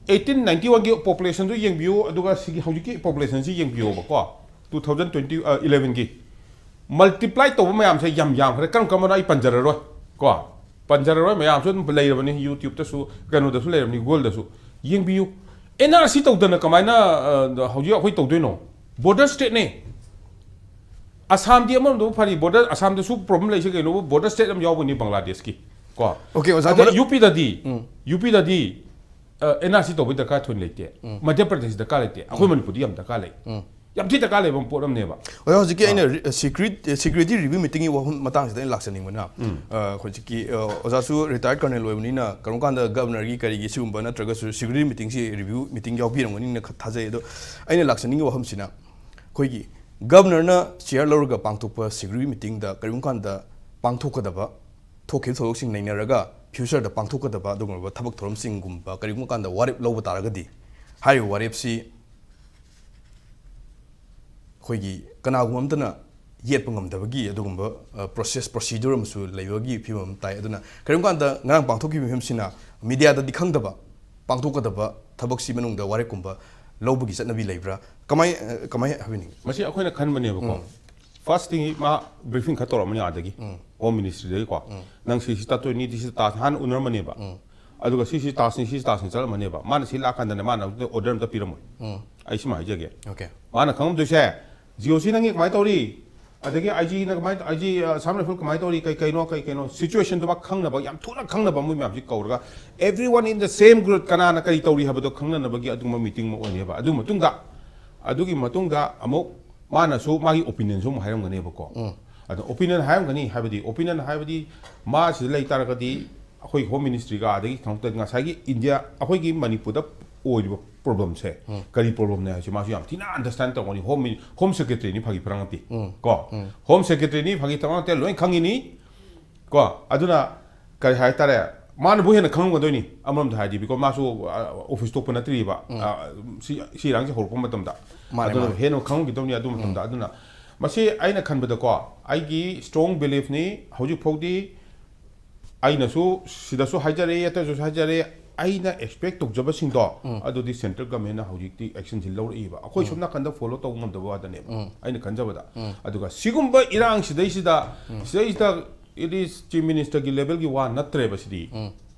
eighteen ninety one ꯒꯤ population ꯗꯨ ꯌꯦꯡꯕꯤꯌꯨ, ꯑꯗꯨꯒ ꯁꯤꯒꯤ ꯍꯧꯖꯤꯛꯀꯤ population ꯁꯤ ꯌꯦꯡꯕꯤꯌꯣꯕꯀꯣ, two thousand twenty, ꯑ, eleven ꯒꯤ꯫ Multiply ꯇꯧꯕ ꯃꯌꯥꯝꯁꯦ ꯌꯥꯝ ꯌꯥꯝꯈ꯭ꯔꯦ꯫ ꯀꯔꯝ ꯀꯔꯝꯕꯅꯣ ꯑꯩ ꯄꯟꯖꯔꯔꯣꯏ ꯀꯣ, ꯄꯟꯖꯔꯔꯣꯏ, ꯃꯌꯥꯝꯁꯨ ꯑꯗꯨꯝ ꯂꯩꯔꯕꯅꯤ, YouTube ꯇꯁꯨ, ꯀꯩꯅꯣꯗꯁꯨ ꯂꯩꯔꯕꯅꯤ, Google ꯗꯁꯨ꯫ ꯌꯦꯡꯕꯤꯌꯨ, N R C ꯇꯧꯗꯅ ꯀꯃꯥꯏꯅ, ꯑ, ꯍꯧꯖꯤꯛ ꯑꯩꯈꯣꯏ ꯇꯧꯗꯣꯏꯅꯣ? Border state ꯅꯦ꯫ ꯑꯁꯥꯝꯗꯤ ꯑꯃꯔꯣꯝꯗ ꯐꯔꯤ, border, ꯑꯁꯥꯝꯗꯁꯨ problem ꯂꯩꯁꯦ ꯀꯩꯅꯣꯕꯨ, border state ꯑꯃ ꯌꯥꯎꯕꯅꯤ ꯕꯪꯒ꯭ꯂꯥꯗꯦꯁꯀꯤ ꯀꯣ꯫ Okay, ꯑꯣꯖꯥ, ꯑꯗ ꯃꯔꯨꯞ- UP ꯗꯗꯤ, UP ꯗꯗꯤ, ꯑ, N R C ꯇꯧꯕꯩ ꯗꯔꯀꯥꯔ ꯊꯣꯏꯅ ꯂꯩꯇꯦ꯫ ꯃꯙ꯭ꯌ ꯄ꯭ꯔꯗꯦꯁ ꯗꯔꯀꯥꯔ ꯂꯩꯇꯦ, ꯑꯩꯈꯣꯏ ꯃꯅꯤꯄꯨꯔꯗꯤ ꯌꯥꯝ ꯗꯔꯀꯥꯔ ꯂꯩ꯫ ꯌꯥꯝ ꯊꯤ ꯗꯔꯀꯥꯔ ꯂꯩꯕ ꯄꯣꯠ ꯑꯃꯅꯦꯕ꯫ ꯑꯣꯖꯥ, ꯍꯧꯖꯤꯛꯀꯤ ꯑꯩꯅ ꯔꯤ- security security review meeting ꯒꯤ ꯋꯥꯐꯝ ꯃꯇꯥꯡꯁꯤꯗ ꯑꯩꯅ ꯂꯥꯛꯆꯅꯤꯡꯕꯅ, ꯑ, ꯍꯧꯖꯤꯛꯀꯤ, ꯑ, ꯑꯣꯖꯥꯁꯨ retired colonel ꯑꯣꯏꯕꯅꯤꯅ, ꯀꯔꯝ ꯀꯥꯟꯗ governor ꯒꯤ ꯀꯔꯤꯒꯤ ꯁꯤꯒꯨꯝꯕ ꯅꯠꯇ꯭ꯔꯒꯁꯨ security meeting ꯁꯤ review meeting ꯌꯥꯎꯕꯤꯔꯝꯒꯅꯤꯅ ꯈ- ꯊꯥꯖꯩ꯫ ꯑꯗꯣ ꯑꯩꯅ ꯂꯥꯛꯆꯅꯤꯡꯉꯤꯕ ꯋꯥꯐꯝꯁꯤꯅ, ꯑꯩꯈꯣꯏꯒꯤ governor ꯅ chair ꯂꯧꯔꯒ ꯄꯥꯡꯊꯣꯛꯄ security meeting ꯗ ꯀꯔꯤꯒꯨꯝꯕ ꯀꯥꯟꯗ ꯄꯥꯡꯊꯣꯛꯀꯗꯕ, ꯊꯣꯛꯈꯤꯕ ꯊꯧꯗꯣꯛꯁꯤꯡ ꯅꯩꯅꯔꯒ future ꯗ ꯄꯥꯡꯊꯣꯛꯀꯗꯕ ꯑꯗꯨꯒꯨꯝꯂꯕ ꯊꯕꯛ ꯊꯧꯔꯝꯁꯤꯡꯒꯨꯝꯕ ꯀꯔꯤꯒꯨꯝꯕ ꯀꯥꯟꯗ ꯋꯥꯔꯦꯞ ꯂꯧꯕ ꯇꯥꯔꯒꯗꯤ, ꯍꯥꯏꯔꯤꯕ ꯋꯥꯔꯦꯞꯁꯤ ꯑꯩꯈꯣꯏꯒꯤ ꯀꯅꯥꯒꯨꯝꯕ ꯑꯝꯇꯅ ꯌꯦꯠꯄ ꯉꯝꯗꯕꯒꯤ ꯑꯗꯨꯒꯨꯝꯕ, ꯑ, process, procedure ꯑꯃꯁꯨ ꯂꯩꯕꯒꯤ ꯐꯤꯕꯝ ꯑꯃ ꯇꯥꯏ꯫ ꯑꯗꯨꯅ ꯀꯔꯤꯒꯨꯝꯕ ꯀꯥꯟꯗ ꯉꯔꯥꯡ ꯄꯥꯡꯊꯣꯛꯈꯤꯕ ꯃꯤꯐꯝꯁꯤꯅ media ꯗꯗꯤ ꯈꯪꯗꯕ, ꯄꯥꯡꯊꯣꯛꯀꯗꯕ ꯊꯕꯛꯁꯤ ꯃꯅꯨꯡꯗ ꯋꯥꯔꯦꯞꯀꯨꯝꯕ ꯂꯧꯕꯒꯤ ꯆꯠꯅꯕꯤ ꯂꯩꯕ꯭ꯔꯥ? ꯀꯃꯥꯏ, ꯑ, ꯀꯃꯥꯏ ꯍꯥꯏꯕꯤꯅꯤꯡꯉꯤ? ꯃꯁꯤ ꯑꯩꯈꯣꯏꯅ ꯈꯟꯕꯅꯦꯕꯀꯣ꯫ First ꯇꯤ ꯃꯥ briefing ꯈꯔ ꯇꯧꯔꯛꯑꯃꯅꯤ ꯑꯥꯗꯒꯤ, Home Ministry ꯗꯒꯤꯀꯣ꯫ ꯅꯪ ꯁꯤ ꯁꯤ ꯇꯥꯛꯇꯣꯏꯅꯤ, ꯁꯤ ꯁꯤ ꯇꯥꯛ ꯍꯥꯟꯅ ꯎꯅꯔꯝꯃꯅꯦꯕ꯫ ꯑꯗꯨꯒ ꯁꯤ ꯁꯤ ꯇꯥꯛꯁꯅꯤ, ꯁꯤ ꯁꯤ ꯇꯥꯛꯁꯅꯤ ꯆꯠꯂꯝꯃꯅꯦꯕ꯫ ꯃꯥꯅ ꯁꯤ ꯂꯥꯛꯀꯥꯟꯗꯅꯦ, ꯃꯥꯅ ꯑꯃꯨꯛꯇ order ꯑꯝꯇ ꯄꯤꯔꯝꯃꯣꯏ꯫ ꯑꯩ ꯁꯤꯃ ꯍꯥꯏꯖꯒꯦ꯫ Okay. ꯃꯥꯅ ꯈꯪꯉꯝꯗꯣꯏꯁꯦ, "ꯖꯤ ꯑꯣ ꯁꯤ ꯅꯪꯒꯤ ꯀꯃꯥꯏꯅ ꯇꯧꯔꯤ? ꯑꯗꯒꯤ ꯑꯥꯏ ꯖꯤꯅ ꯀꯃꯥꯏꯅ, ꯑꯥꯏ ꯖꯤ, ꯑ, Assam Rifle ꯀꯃꯥꯏꯅ ꯇꯧꯔꯤ? ꯀꯩ ꯀꯩꯅꯣ, ꯀꯩ ꯀꯩꯅꯣ?" Situation ꯗꯨ ꯃꯥ ꯈꯪꯅꯕ, ꯌꯥꯝ ꯊꯨꯅ ꯈꯪꯅꯕ ꯃꯣꯏ ꯃꯌꯥꯝꯁꯤ ꯀꯧꯔꯒ, everyone in the same group, ꯀꯅꯥꯅ ꯀꯔꯤ ꯇꯧꯔꯤ ꯍꯥꯏꯕꯗꯣ ꯈꯪꯅꯅꯕꯒꯤ ꯑꯗꯨꯒꯨꯝꯕ meeting ꯑꯃ ꯑꯣꯏꯅꯦꯕ꯫ ꯑꯗꯨ ꯃꯇꯨꯡꯗ, ꯑꯗꯨꯒꯤ ꯃꯇꯨꯡꯗ ꯑꯃꯨꯛ ꯃꯥꯅꯁꯨ ꯃꯥꯒꯤ opinion ꯁꯨ ꯑꯃꯨꯛ ꯍꯥꯏꯔꯝꯒꯅꯦꯕꯀꯣ꯫ ꯑꯗꯣ opinion ꯍꯥꯏꯔꯝꯒꯅꯤ ꯍꯥꯏꯕꯗꯤ, opinion ꯍꯥꯏꯕꯗꯤ ꯃꯥ ꯁꯤꯗ ꯂꯩ ꯇꯥꯔꯒꯗꯤ ꯑꯩꯈꯣꯏ Home Ministry ꯒ ꯑꯗꯒꯤ ꯀꯩꯅꯣ ꯇꯧ-, ꯉꯁꯥꯏꯒꯤ ꯏꯟꯗꯤꯌꯥ, ꯑꯩꯈꯣꯏꯒꯤ ꯃꯅꯤꯄꯨꯔꯗ ꯑꯣꯏꯔꯤꯕ problem ꯁꯦ ꯀꯔꯤ problem ꯅꯦ ꯍꯥꯏꯁꯦ ꯃꯥꯁꯨ ꯌꯥꯝ ꯊꯤꯅ understand ꯇꯧꯒꯅꯤ꯫ Home Min-, Home Secretary ꯅꯤ, ꯐꯥꯒꯤ ꯐꯔꯥꯡ ꯅꯠꯇꯦ꯫ ꯀꯣ, Home Secretary ꯅꯤ, ꯐꯥꯒꯤ ꯐꯔꯥꯡ ꯅꯠꯇꯦ, ꯂꯣꯏ ꯈꯪꯉꯤꯅꯤ꯫ ꯀꯣ, ꯑꯗꯨꯅ ꯀꯔꯤ ꯍꯥꯏꯇꯥꯔꯦ, ꯃꯥꯅꯕꯨ ꯍꯦꯟꯅ ꯈꯪꯉꯝꯒꯗꯣꯏꯅꯤ ꯑꯃꯔꯣꯝꯗ ꯍꯥꯏꯗꯤ, because ꯃꯥꯁꯨ, ꯑ, office ꯇꯣꯛꯄ ꯅꯠꯇ꯭ꯔꯤꯕ, ꯑ, ꯁꯤ, ꯁꯤ ꯏꯔꯥꯡꯁꯦ ꯍꯧꯔꯛꯄ ꯃꯇꯝꯗ꯫ ꯃꯥꯅꯦ, ꯑꯗꯨꯅ ꯃꯥꯅꯦ꯫ ꯍꯦꯟꯅ ꯈꯪꯉꯝꯈꯤꯗꯧꯅꯤ ꯑꯗꯨ ꯃꯇꯝꯗ꯫ ꯑꯗꯨꯅ ꯃꯁꯤ ꯑꯩꯅ ꯈꯟꯕꯗꯀꯣ, ꯑꯩꯒꯤ strong belief ꯅꯤ, ꯍꯧꯖꯤꯛ ꯐꯥꯎꯗꯤ ꯑꯩꯅꯁꯨ ꯁꯤꯗꯁꯨ ꯍꯥꯏꯖꯔꯦ, ꯑꯇꯩꯁꯨ ꯍꯥꯏꯖꯔꯦ, ꯑꯩꯅ expect ꯇꯧꯖꯕꯁꯤꯡꯗꯣ ꯑꯗꯨꯗꯤ central government ꯅ ꯍꯧꯖꯤꯛꯇꯤ action ꯁꯤ ꯂꯧꯔꯛꯏꯕ꯫ ꯑꯩꯈꯣꯏ ꯁꯣꯝ ꯅꯥꯀꯟꯗ follow ꯇꯧꯕ ꯉꯝꯗꯕ ꯋꯥꯗꯅꯦꯕ ꯑꯩꯅ ꯈꯟꯖꯕꯗ꯫ ꯑꯗꯨꯒ ꯁꯤꯒꯨꯝꯕ ꯏꯔꯥꯡ ꯁꯤꯗꯩꯁꯤꯗ, ꯁꯤꯗꯩꯁꯤꯗ it is Chief Minister ꯒꯤ level ꯒꯤ ꯋꯥ ꯅꯠꯇ꯭ꯔꯦꯕ ꯁꯤꯗꯤ꯫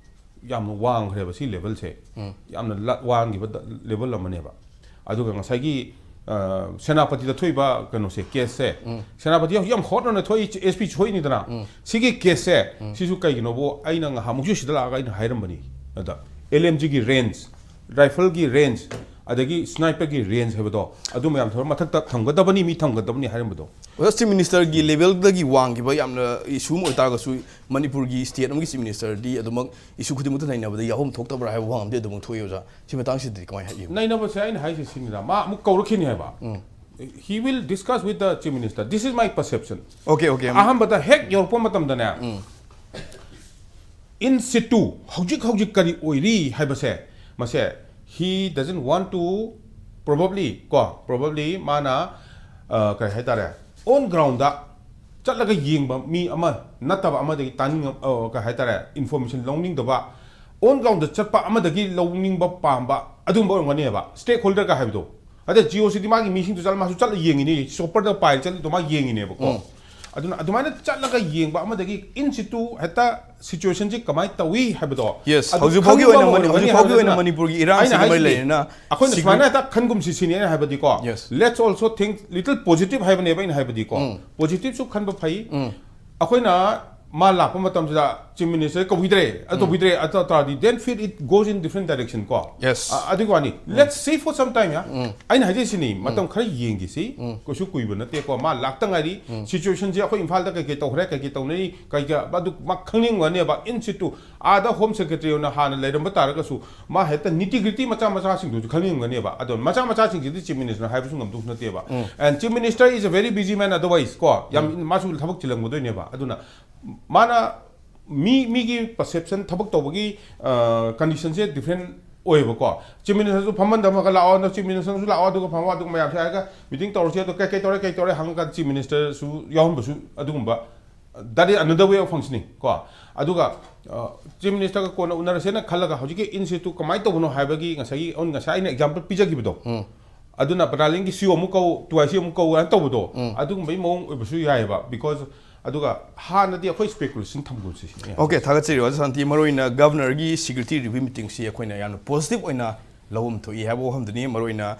ꯌꯥꯝꯅ ꯋꯥꯡꯈ꯭ꯔꯦꯕ ꯁꯤ level ꯁꯦ꯫ ꯌꯥꯝꯅ ꯂ-, ꯋꯥꯡꯈꯤꯕ ꯗ-, level ꯑꯃꯅꯦꯕ꯫ ꯑꯗꯨꯒ ꯉꯁꯥꯏꯒꯤ, ꯑ, ꯁꯦꯅꯥꯄꯇꯤꯗ ꯊꯣꯛꯏꯕ ꯀꯩꯅꯣꯁꯦ, case ꯁꯦ, ꯁꯦꯅꯥꯄꯇꯤ ꯍꯧꯖꯤꯛ ꯌꯥꯝ hot ꯑꯣꯏꯅ ꯊꯣꯛꯏ, ꯑꯦꯁ ꯄꯤ ꯁꯨ ꯊꯣꯛꯏꯅꯤꯗꯅ꯫ ꯁꯤꯒꯤ case ꯁꯦ, ꯁꯤꯁꯨ ꯀꯩꯒꯤꯅꯣꯕꯨ ꯑꯩꯅ ꯉꯍꯥꯟꯃꯨꯛꯁꯨ ꯁꯤꯗ ꯂꯥꯛꯑꯒ ꯑꯩꯅ ꯍꯥꯏꯔꯝꯕꯅꯤ꯫ ꯑꯗ L M G ꯒꯤ range, rifle ꯒꯤ range, ꯑꯗꯒꯤ ꯁ꯭ꯅꯥꯏꯄꯔꯒꯤ ꯔꯦꯟꯖ ꯍꯥꯏꯕꯗꯣ, ꯑꯗꯨ ꯃꯌꯥꯝ ꯊꯧꯔ ꯃꯊꯛꯇ ꯊꯝꯒꯗꯕꯅꯤ, ꯃꯤ ꯊꯝꯒꯗꯕꯅꯤ ꯍꯥꯏꯔꯝꯕꯗꯣ. ꯑꯣꯖꯥ, ꯆꯤꯐ ꯃꯤꯅꯤꯁꯇꯔꯒꯤ ꯂꯦꯚꯦꯜꯗꯒꯤ ꯋꯥꯡꯈꯤꯕ ꯌꯥꯝꯅ ꯏꯁꯨ ꯑꯃ ꯑꯣꯏꯇꯥꯔꯒꯁꯨ, ꯃꯅꯤꯄꯨꯔꯒꯤ ꯁ꯭ꯇꯦꯠ ꯑꯃꯒꯤ ꯆꯤꯐ ꯃꯤꯅꯤꯁꯇꯔꯗꯤ ꯑꯗꯨꯃꯛ ꯏꯁꯨ ꯈꯨꯗꯤꯡꯃꯛꯇ ꯅꯩꯅꯕꯗ ꯌꯥꯎꯐꯝ ꯊꯣꯛꯇꯕ꯭ꯔꯥ ꯍꯥꯏꯕ ꯋꯥꯍꯪ ꯑꯃꯗꯤ ꯑꯗꯨꯃꯛ ꯊꯣꯛꯏ ꯑꯣꯖꯥ. ꯁꯤ ꯃꯇꯥꯡꯁꯤꯗꯗꯤ ꯀꯃꯥꯏꯅ ꯍꯥꯏꯕꯤꯕ? ꯅꯩꯅꯕꯁꯦ ꯑꯩꯅ ꯍꯥꯏꯁꯦ ꯁꯤꯅꯤꯗ, ꯃꯥ ꯑꯃꯨꯛ ꯀꯧꯔꯛꯈꯤꯅꯤ ꯍꯥꯏꯕ. He will discuss with the chief minister. This is my perception. Okay, okay. ꯑꯍꯥꯟꯕꯗ ꯍꯦꯛ ꯌꯧꯔꯛꯄ ꯃꯇꯝꯗꯅꯦ, in situ ꯍꯧꯖꯤꯛ ꯍꯧꯖꯤꯛ ꯀꯔꯤ ꯑꯣꯏꯔꯤ ꯍꯥꯏꯕꯁꯦ, ꯃꯁꯦ, he doesn't want to, probably ꯀꯣ, probably ꯃꯥꯅ, ꯑ, ꯀꯔꯤ ꯍꯥꯏꯇꯥꯔꯦ, on ground ꯗ ꯆꯠꯂꯒ ꯌꯦꯡꯕ ꯃꯤ ꯑꯃ ꯅꯠꯇꯕ ꯑꯃꯗꯒꯤ ꯇꯥꯅꯤꯡ, ꯑ, ꯀꯩ ꯍꯥꯏꯇꯥꯔꯦ, information ꯂꯧꯅꯤꯡꯗꯕ, on ground ꯗ ꯆꯠꯄ ꯑꯃꯗꯒꯤ ꯂꯧꯅꯤꯡꯕ ꯄꯥꯝꯕ ꯑꯗꯨꯒꯨꯝꯕ ꯑꯣꯏꯔꯝꯒꯅꯦꯕ stakeholder ꯒ ꯍꯥꯏꯕꯗꯣ. ꯑꯗ ꯖꯤꯑꯣꯁꯤꯗꯤ ꯃꯥꯒꯤ ꯃꯤꯁꯤꯡꯗꯣ ꯆꯠꯂ, ꯃꯥꯁꯨ ꯆꯠꯂ ꯌꯦꯡꯉꯤꯅꯤ, ꯆꯣꯞꯄꯔꯗ ꯄꯥꯏꯔ ꯆꯠꯂꯤꯗꯣ ꯃꯥ ꯌꯦꯡꯉꯤꯅꯦꯕꯀꯣ. ꯑꯗꯨꯅ ꯑꯗꯨꯃꯥꯏꯅ ꯆꯠꯂꯒ ꯌꯦꯡꯕ ꯑꯃꯗꯒꯤ in situ ꯍꯦꯛꯇ situation ꯁꯤ ꯀꯃꯥꯏꯅ ꯇꯧꯏ ꯍꯥꯏꯕꯗꯣ, Yes, ꯑꯗꯨ ꯍꯧꯖꯤꯛ ꯐꯥꯎꯒꯤ ꯈꯪꯕ ꯑꯣꯏꯅ ꯑꯃ ꯃꯅꯤ-, ꯑꯣꯏꯔꯝꯒꯅꯤ ꯍꯧꯖꯤꯛ ꯐꯥꯎꯒꯤ ꯍꯥꯏꯕꯗꯨꯅ ꯑꯣꯏꯅ ꯃꯅꯤꯄꯨꯔꯒꯤ ꯏꯔꯥꯡꯁꯤꯒꯤ ꯑꯩꯅ ꯃꯔꯤ ꯍꯥꯏꯁꯤꯅꯤ, ꯂꯩꯔꯦꯅ ꯑꯩꯈꯣꯏꯅ ꯁꯤꯒꯤ- ꯁꯨꯃꯥꯏꯅ ꯍꯦꯛꯇ ꯈꯟꯒꯨꯝꯁꯤ ꯁꯤꯅꯤ ꯑꯩꯅ ꯍꯥꯏꯕꯗꯤꯀꯣ. Yes. Let's also think little positive ꯍꯥꯏꯕꯅꯦꯕ ꯑꯩꯅ ꯍꯥꯏꯕꯗꯤꯀꯣ. ꯎꯝ. Positive ꯁꯨ ꯈꯟꯕ ꯐꯩ. ꯎꯝ. ꯑꯩꯈꯣꯏꯅ ꯃꯥ ꯂꯥꯛꯄ ꯃꯇꯝꯁꯤꯗ chief minister ꯀꯧꯕꯤꯗ꯭ꯔꯦ, ꯑꯗꯨ ꯇꯧꯕꯤꯗ꯭ꯔꯦ, ꯑꯗꯨ ꯇꯧ ꯇꯥꯔꯗꯤ, then feel it goes in different direction ꯀꯣ. Yes. ꯑ-, ꯑꯗꯨꯒꯤ ꯋꯥꯅꯤ. Let's see for some time, yeah. ꯑꯩꯅ ꯍꯥꯏꯖꯩꯁꯤꯅꯤ, ꯃꯇꯝ ꯈꯔ ꯌꯦꯡꯈꯤꯁꯤ. ꯀꯩꯁꯨ ꯀꯨꯏꯕ ꯅꯠꯇꯦꯀꯣ, ꯃꯥ ꯂꯥꯛꯇ ꯉꯥꯏꯔꯤ. Situation ꯁꯦ ꯑꯩꯈꯣꯏ ꯏꯝꯐꯥꯜꯗ ꯀꯩꯀꯩ ꯇꯧꯈ꯭ꯔꯦ, ꯀꯩꯀꯩ ꯇꯧꯅꯔꯤ, ꯀꯩꯀꯩ ꯑꯗꯨ ꯃꯥ ꯈꯪꯅꯤꯡꯒꯅꯦꯕ. In situ ꯑꯥꯗ home secretary ꯑꯣꯏꯅ ꯍꯥꯟꯅ ꯂꯩꯔꯝꯕ ꯇꯥꯔꯒꯁꯨ, ꯃꯥ ꯍꯦꯛꯇ nitty gritty ꯃꯆꯥ ꯃꯆꯥꯁꯤꯡꯗꯨꯁꯨ ꯈꯪꯅꯤꯡꯒꯅꯦꯕ. ꯑꯗꯣ ꯃꯆꯥ ꯃꯆꯥꯁꯤꯡꯁꯤꯗꯤ chief minister ꯅ ꯍꯥꯏꯕꯁꯨ ꯉꯝꯗꯧꯁꯨ ꯅꯠꯇꯦꯕ. And chief minister is a very busy man otherwise ꯀꯣ, ꯌꯥꯝ ꯃꯥꯁꯨ ꯊꯕꯛ ꯆꯤꯜꯂꯝꯒꯗꯣꯏꯅꯦꯕ. ꯑꯗꯨꯅ ꯃꯥꯅ ꯃꯤ, ꯃꯤꯒꯤ perception, ꯊꯕꯛ ꯇꯧꯕꯒꯤ, ꯑ, condition ꯁꯦ different ꯑꯣꯏꯌꯦꯕꯀꯣ. Chief minister ꯁꯨ ꯐꯝꯍꯟꯗꯃꯒ ꯂꯥꯛꯑꯣ, ꯅꯪ chief minister ꯁꯨ ꯂꯥꯛꯑꯣ, ꯑꯗꯨꯒ ꯐꯝꯃꯣ, ꯑꯗꯨꯒ ꯃꯌꯥꯝꯁꯦ ꯍꯥꯏꯔꯒ meeting ꯇꯧꯔꯁꯤ, ꯑꯗꯣ ꯀꯩ ꯀꯩ ꯇꯧꯔꯦ, ꯀꯩ ꯇꯧꯔꯦ ꯍꯪꯉꯀꯥꯟꯗ chief minister ꯁꯨ ꯌꯥꯎꯍꯟꯕꯁꯨ, ꯑꯗꯨꯒꯨꯝꯕ, that is another way of functioning ꯀꯣ. ꯑꯗꯨꯒ, ꯑ, chief minister ꯒ ꯀꯣꯟꯅ ꯎꯅꯔꯁꯦꯅ ꯈꯜꯂꯒ ꯍꯧꯖꯤꯛꯀꯤ in situ ꯀꯃꯥꯏꯅ ꯇꯧꯕꯅꯣ ꯍꯥꯏꯕꯒꯤ ꯉꯁꯥꯏꯒꯤ, ꯉꯁꯥꯏ ꯑꯩꯅ example ꯄꯤꯖꯈꯤꯕꯗꯣ, ꯑꯗꯨꯅ ꯄꯇꯥꯂꯤꯡꯒꯤ ꯁꯤ ꯏ ꯑꯣ ꯑꯃꯨꯛ ꯀꯧ, ꯇꯨ ꯑꯥꯏ ꯁꯤ ꯑꯃꯨꯛ ꯀꯧ ꯍꯥꯏꯅ ꯇꯧꯕꯗꯣ, ꯑꯗꯨꯒꯨꯝꯕꯒꯤ ꯃꯑꯣꯡ ꯑꯣꯏꯕꯁꯨ ꯌꯥꯏꯑꯕ. Because, ꯑꯗꯨꯒ ꯍꯥꯟꯅꯗꯤ ꯑꯩꯈꯣꯏ speculation ꯊꯝꯒꯨꯝꯁꯤ ꯁꯤꯅꯤ꯫ Okay, ꯊꯥꯒꯠꯆꯔꯤ ꯑꯣꯖꯥ ꯁꯥꯟꯇꯤ꯫ ꯃꯔꯨꯑꯣꯏꯅ governor ꯒꯤ security review meeting ꯁꯤ ꯑꯩꯈꯣꯏꯅ ꯌꯥꯝꯅ positive ꯑꯣꯏꯅ ꯂꯧꯐꯝ ꯊꯣꯛꯏ ꯍꯥꯏꯕ ꯋꯥꯐꯝꯗꯨꯅꯤ꯫ ꯃꯔꯨꯑꯣꯏꯅ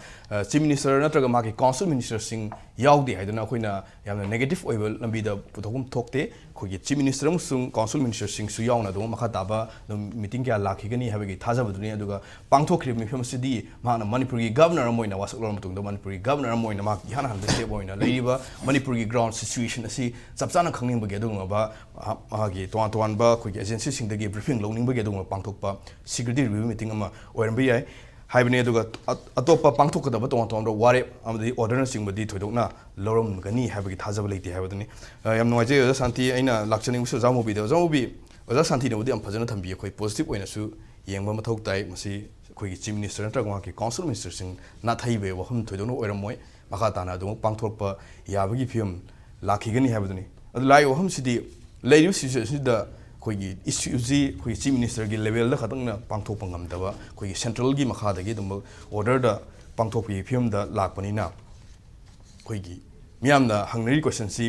ꯆꯤꯐ ꯃꯤꯅꯤꯁꯇꯔ ꯅꯠꯇ꯭ꯔꯒ ꯃꯥꯒꯤ ꯀꯥꯎꯟꯁꯤꯜ ꯃꯤꯅꯤꯁꯇꯔꯁꯤꯡ ꯌꯥꯎꯗꯦ ꯍꯥꯏꯗꯨꯅ ꯑꯩꯈꯣꯏꯅ ꯌꯥꯝꯅ ꯅꯦꯒꯦꯇꯤꯚ ꯑꯣꯏꯕ ꯂꯝꯕꯤꯗ ꯄꯨꯊꯣꯛꯐꯝ ꯊꯣꯛꯇꯦ꯫ ꯑꯩꯈꯣꯏꯒꯤ ꯆꯤꯐ ꯃꯤꯅꯤꯁꯇꯔ ꯑꯃꯁꯨꯡ ꯀꯥꯎꯟꯁꯤꯜ ꯃꯤꯅꯤꯁꯇꯔꯁꯤꯡꯁꯨ ꯌꯥꯎꯅ ꯑꯗꯨꯝ ꯃꯈꯥ ꯇꯥꯕ ꯑꯗꯨꯝ ꯃꯤꯇꯤꯡ ꯀꯌꯥ ꯂꯥꯛꯈꯤꯒꯅꯤ ꯍꯥꯏꯕꯒꯤ ꯊꯥꯖꯕꯗꯨꯅꯤ꯫ ꯑꯗꯨꯒ ꯄꯥꯡꯊꯣꯛꯈ꯭ꯔꯤꯕ ꯃꯤꯐꯝ ꯑꯁꯤꯗꯤ ꯃꯍꯥꯛꯅ ꯃꯅꯤꯄꯨꯔꯒꯤ ꯒꯕꯔꯅꯔ ꯑꯃ ꯑꯣꯏꯅ ꯋꯥꯁꯛ ꯂꯧꯔꯕ ꯃꯇꯨꯡꯗ ꯃꯅꯤꯄꯨꯔꯒꯤ ꯒꯕꯔꯅꯔ ꯑꯃ ꯑꯣꯏꯅ ꯃꯍꯥꯛ ꯏꯍꯥꯟ ꯍꯥꯟꯕ ꯁ꯭ꯇꯦꯞ ꯑꯣꯏꯅ ꯂꯩꯔꯤꯕ ꯃꯅꯤꯄꯨꯔꯒꯤ ꯒ꯭ꯔꯥꯎꯟ ꯁꯤꯆꯨꯋꯦꯁꯟ ꯑꯁꯤ ꯆꯞ ꯆꯥꯅ ꯈꯪꯅꯤꯡꯕꯒꯤ ꯑꯗꯨꯒꯨꯝꯂꯕ ꯃꯍꯥꯛ-, ꯃꯍꯥꯛꯀꯤ ꯇꯣꯉꯥꯟ ꯇꯣꯉꯥꯟꯕ ꯑꯩꯈꯣꯏꯒꯤ ꯑꯦꯖꯦꯟꯁꯤꯁꯤꯡꯗꯒꯤ ꯕ꯭ꯔꯤꯐꯤꯡ ꯂꯧꯅꯤꯡꯕꯒꯤ ꯑꯗꯨꯒꯨꯝꯂꯕ ꯄꯥꯡꯊꯣꯛꯄ ꯁꯤꯀ꯭ꯌꯨꯔꯤꯇꯤ ꯔꯤꯚ꯭ꯌꯨ ꯃꯤꯇꯤꯡ ꯑꯃ ꯑꯣꯏꯔꯝꯕ ꯌꯥꯏ ꯍꯥꯏꯕꯅꯤ꯫ ꯑꯗꯨꯒ ꯑ-, ꯑꯇꯣꯞꯄ ꯄꯥꯡꯊꯣꯛꯀꯗꯕ ꯇꯣꯉꯥꯟ ꯇꯣꯉꯥꯟꯕ ꯋꯥꯔꯦꯞ ꯑꯃꯗꯤ ꯑꯣꯔꯗꯔꯅꯆꯤꯡꯕꯗꯤ ꯊꯣꯏꯗꯣꯛꯅ ꯂꯧꯔꯝꯒꯅꯤ ꯍꯥꯏꯕꯒꯤ ꯊꯥꯖꯕ ꯂꯩꯇꯦ ꯍꯥꯏꯕꯗꯨꯅꯤ꯫ ꯑ, ꯌꯥꯝ ꯅꯨꯡꯉꯥꯏꯖꯩ ꯑꯣꯖꯥ ꯁꯥꯟꯇꯤ꯫ ꯑꯩꯅ ꯂꯥꯛꯆꯅꯤꯡꯕꯁꯤ ꯑꯣꯖꯥ ꯃꯨꯕꯤꯗ꯫ ꯑꯣꯖꯥ ꯃꯨꯕꯤ, ꯑꯣꯖꯥ ꯁꯥꯟꯇꯤꯅꯕꯨꯗꯤ ꯌꯥꯝ ꯐꯖꯅ ꯊꯝꯕꯤ꯫ ꯑꯩꯈꯣꯏ ꯄꯣꯖꯤꯇꯤꯚ ꯑꯣꯏꯅꯁꯨ ꯌꯦꯡꯕ ꯃꯊꯧ ꯇꯥꯏ꯫ ꯃꯁꯤ ꯑꯩꯈꯣꯏꯒꯤ ꯆꯤꯐ ꯃꯤꯅꯤꯁꯇꯔ ꯅꯠꯇ꯭ꯔꯒ ꯃꯍꯥꯛꯀꯤ ꯀꯥꯎꯟꯁꯤꯜ ꯃꯤꯅꯤꯁꯇꯔꯁꯤꯡ ꯅꯥꯊꯩꯕꯒꯤ ꯋꯥꯐꯝ ꯊꯣꯏꯗꯣꯛꯅ ꯑꯣꯏꯔꯝꯃꯣꯏ꯫ ꯃꯈꯥ ꯇꯥꯅ ꯑꯗꯨꯃꯛ ꯄꯥꯡꯊꯣꯔꯛꯄ ꯌꯥꯕꯒꯤ ꯐꯤꯕꯝ ꯂꯥꯛꯈꯤꯒꯅꯤ ꯍꯥꯏꯕꯗꯨꯅꯤ꯫ ꯑꯗꯨ ꯂꯥꯛꯏꯕ ꯋꯥꯐꯝꯁꯤꯗꯤ ꯂꯩꯔꯤꯕ ꯁꯤꯆꯨꯋꯦꯁꯟꯁꯤꯗ ꯑꯩꯈꯣꯏꯒꯤ ꯏꯁꯨꯁꯤ ꯑꯩꯈꯣꯏꯒꯤ ꯆꯤꯐ ꯃꯤꯅꯤꯁꯇꯔꯒꯤ ꯂꯦꯚꯦꯜꯗ ꯈꯛꯇꯪꯅ ꯄꯥꯡꯊꯣꯛꯄ ꯉꯝꯗꯕ, ꯑꯩꯈꯣꯏꯒꯤ ꯁꯦꯟꯇ꯭ꯔꯦꯜꯒꯤ ꯃꯈꯥꯗꯒꯤ ꯑꯗꯨꯝꯕ ꯑꯣꯔꯗꯔꯗ ꯄꯥꯡꯊꯣꯛꯄꯒꯤ ꯐꯤꯕꯝꯗ ꯂꯥꯛꯄꯅꯤꯅ, ꯑꯩꯈꯣꯏꯒꯤ ꯃꯤꯌꯥꯝꯅ ꯍꯪꯅꯔꯤ ꯀꯣꯏꯁꯟꯁꯤ,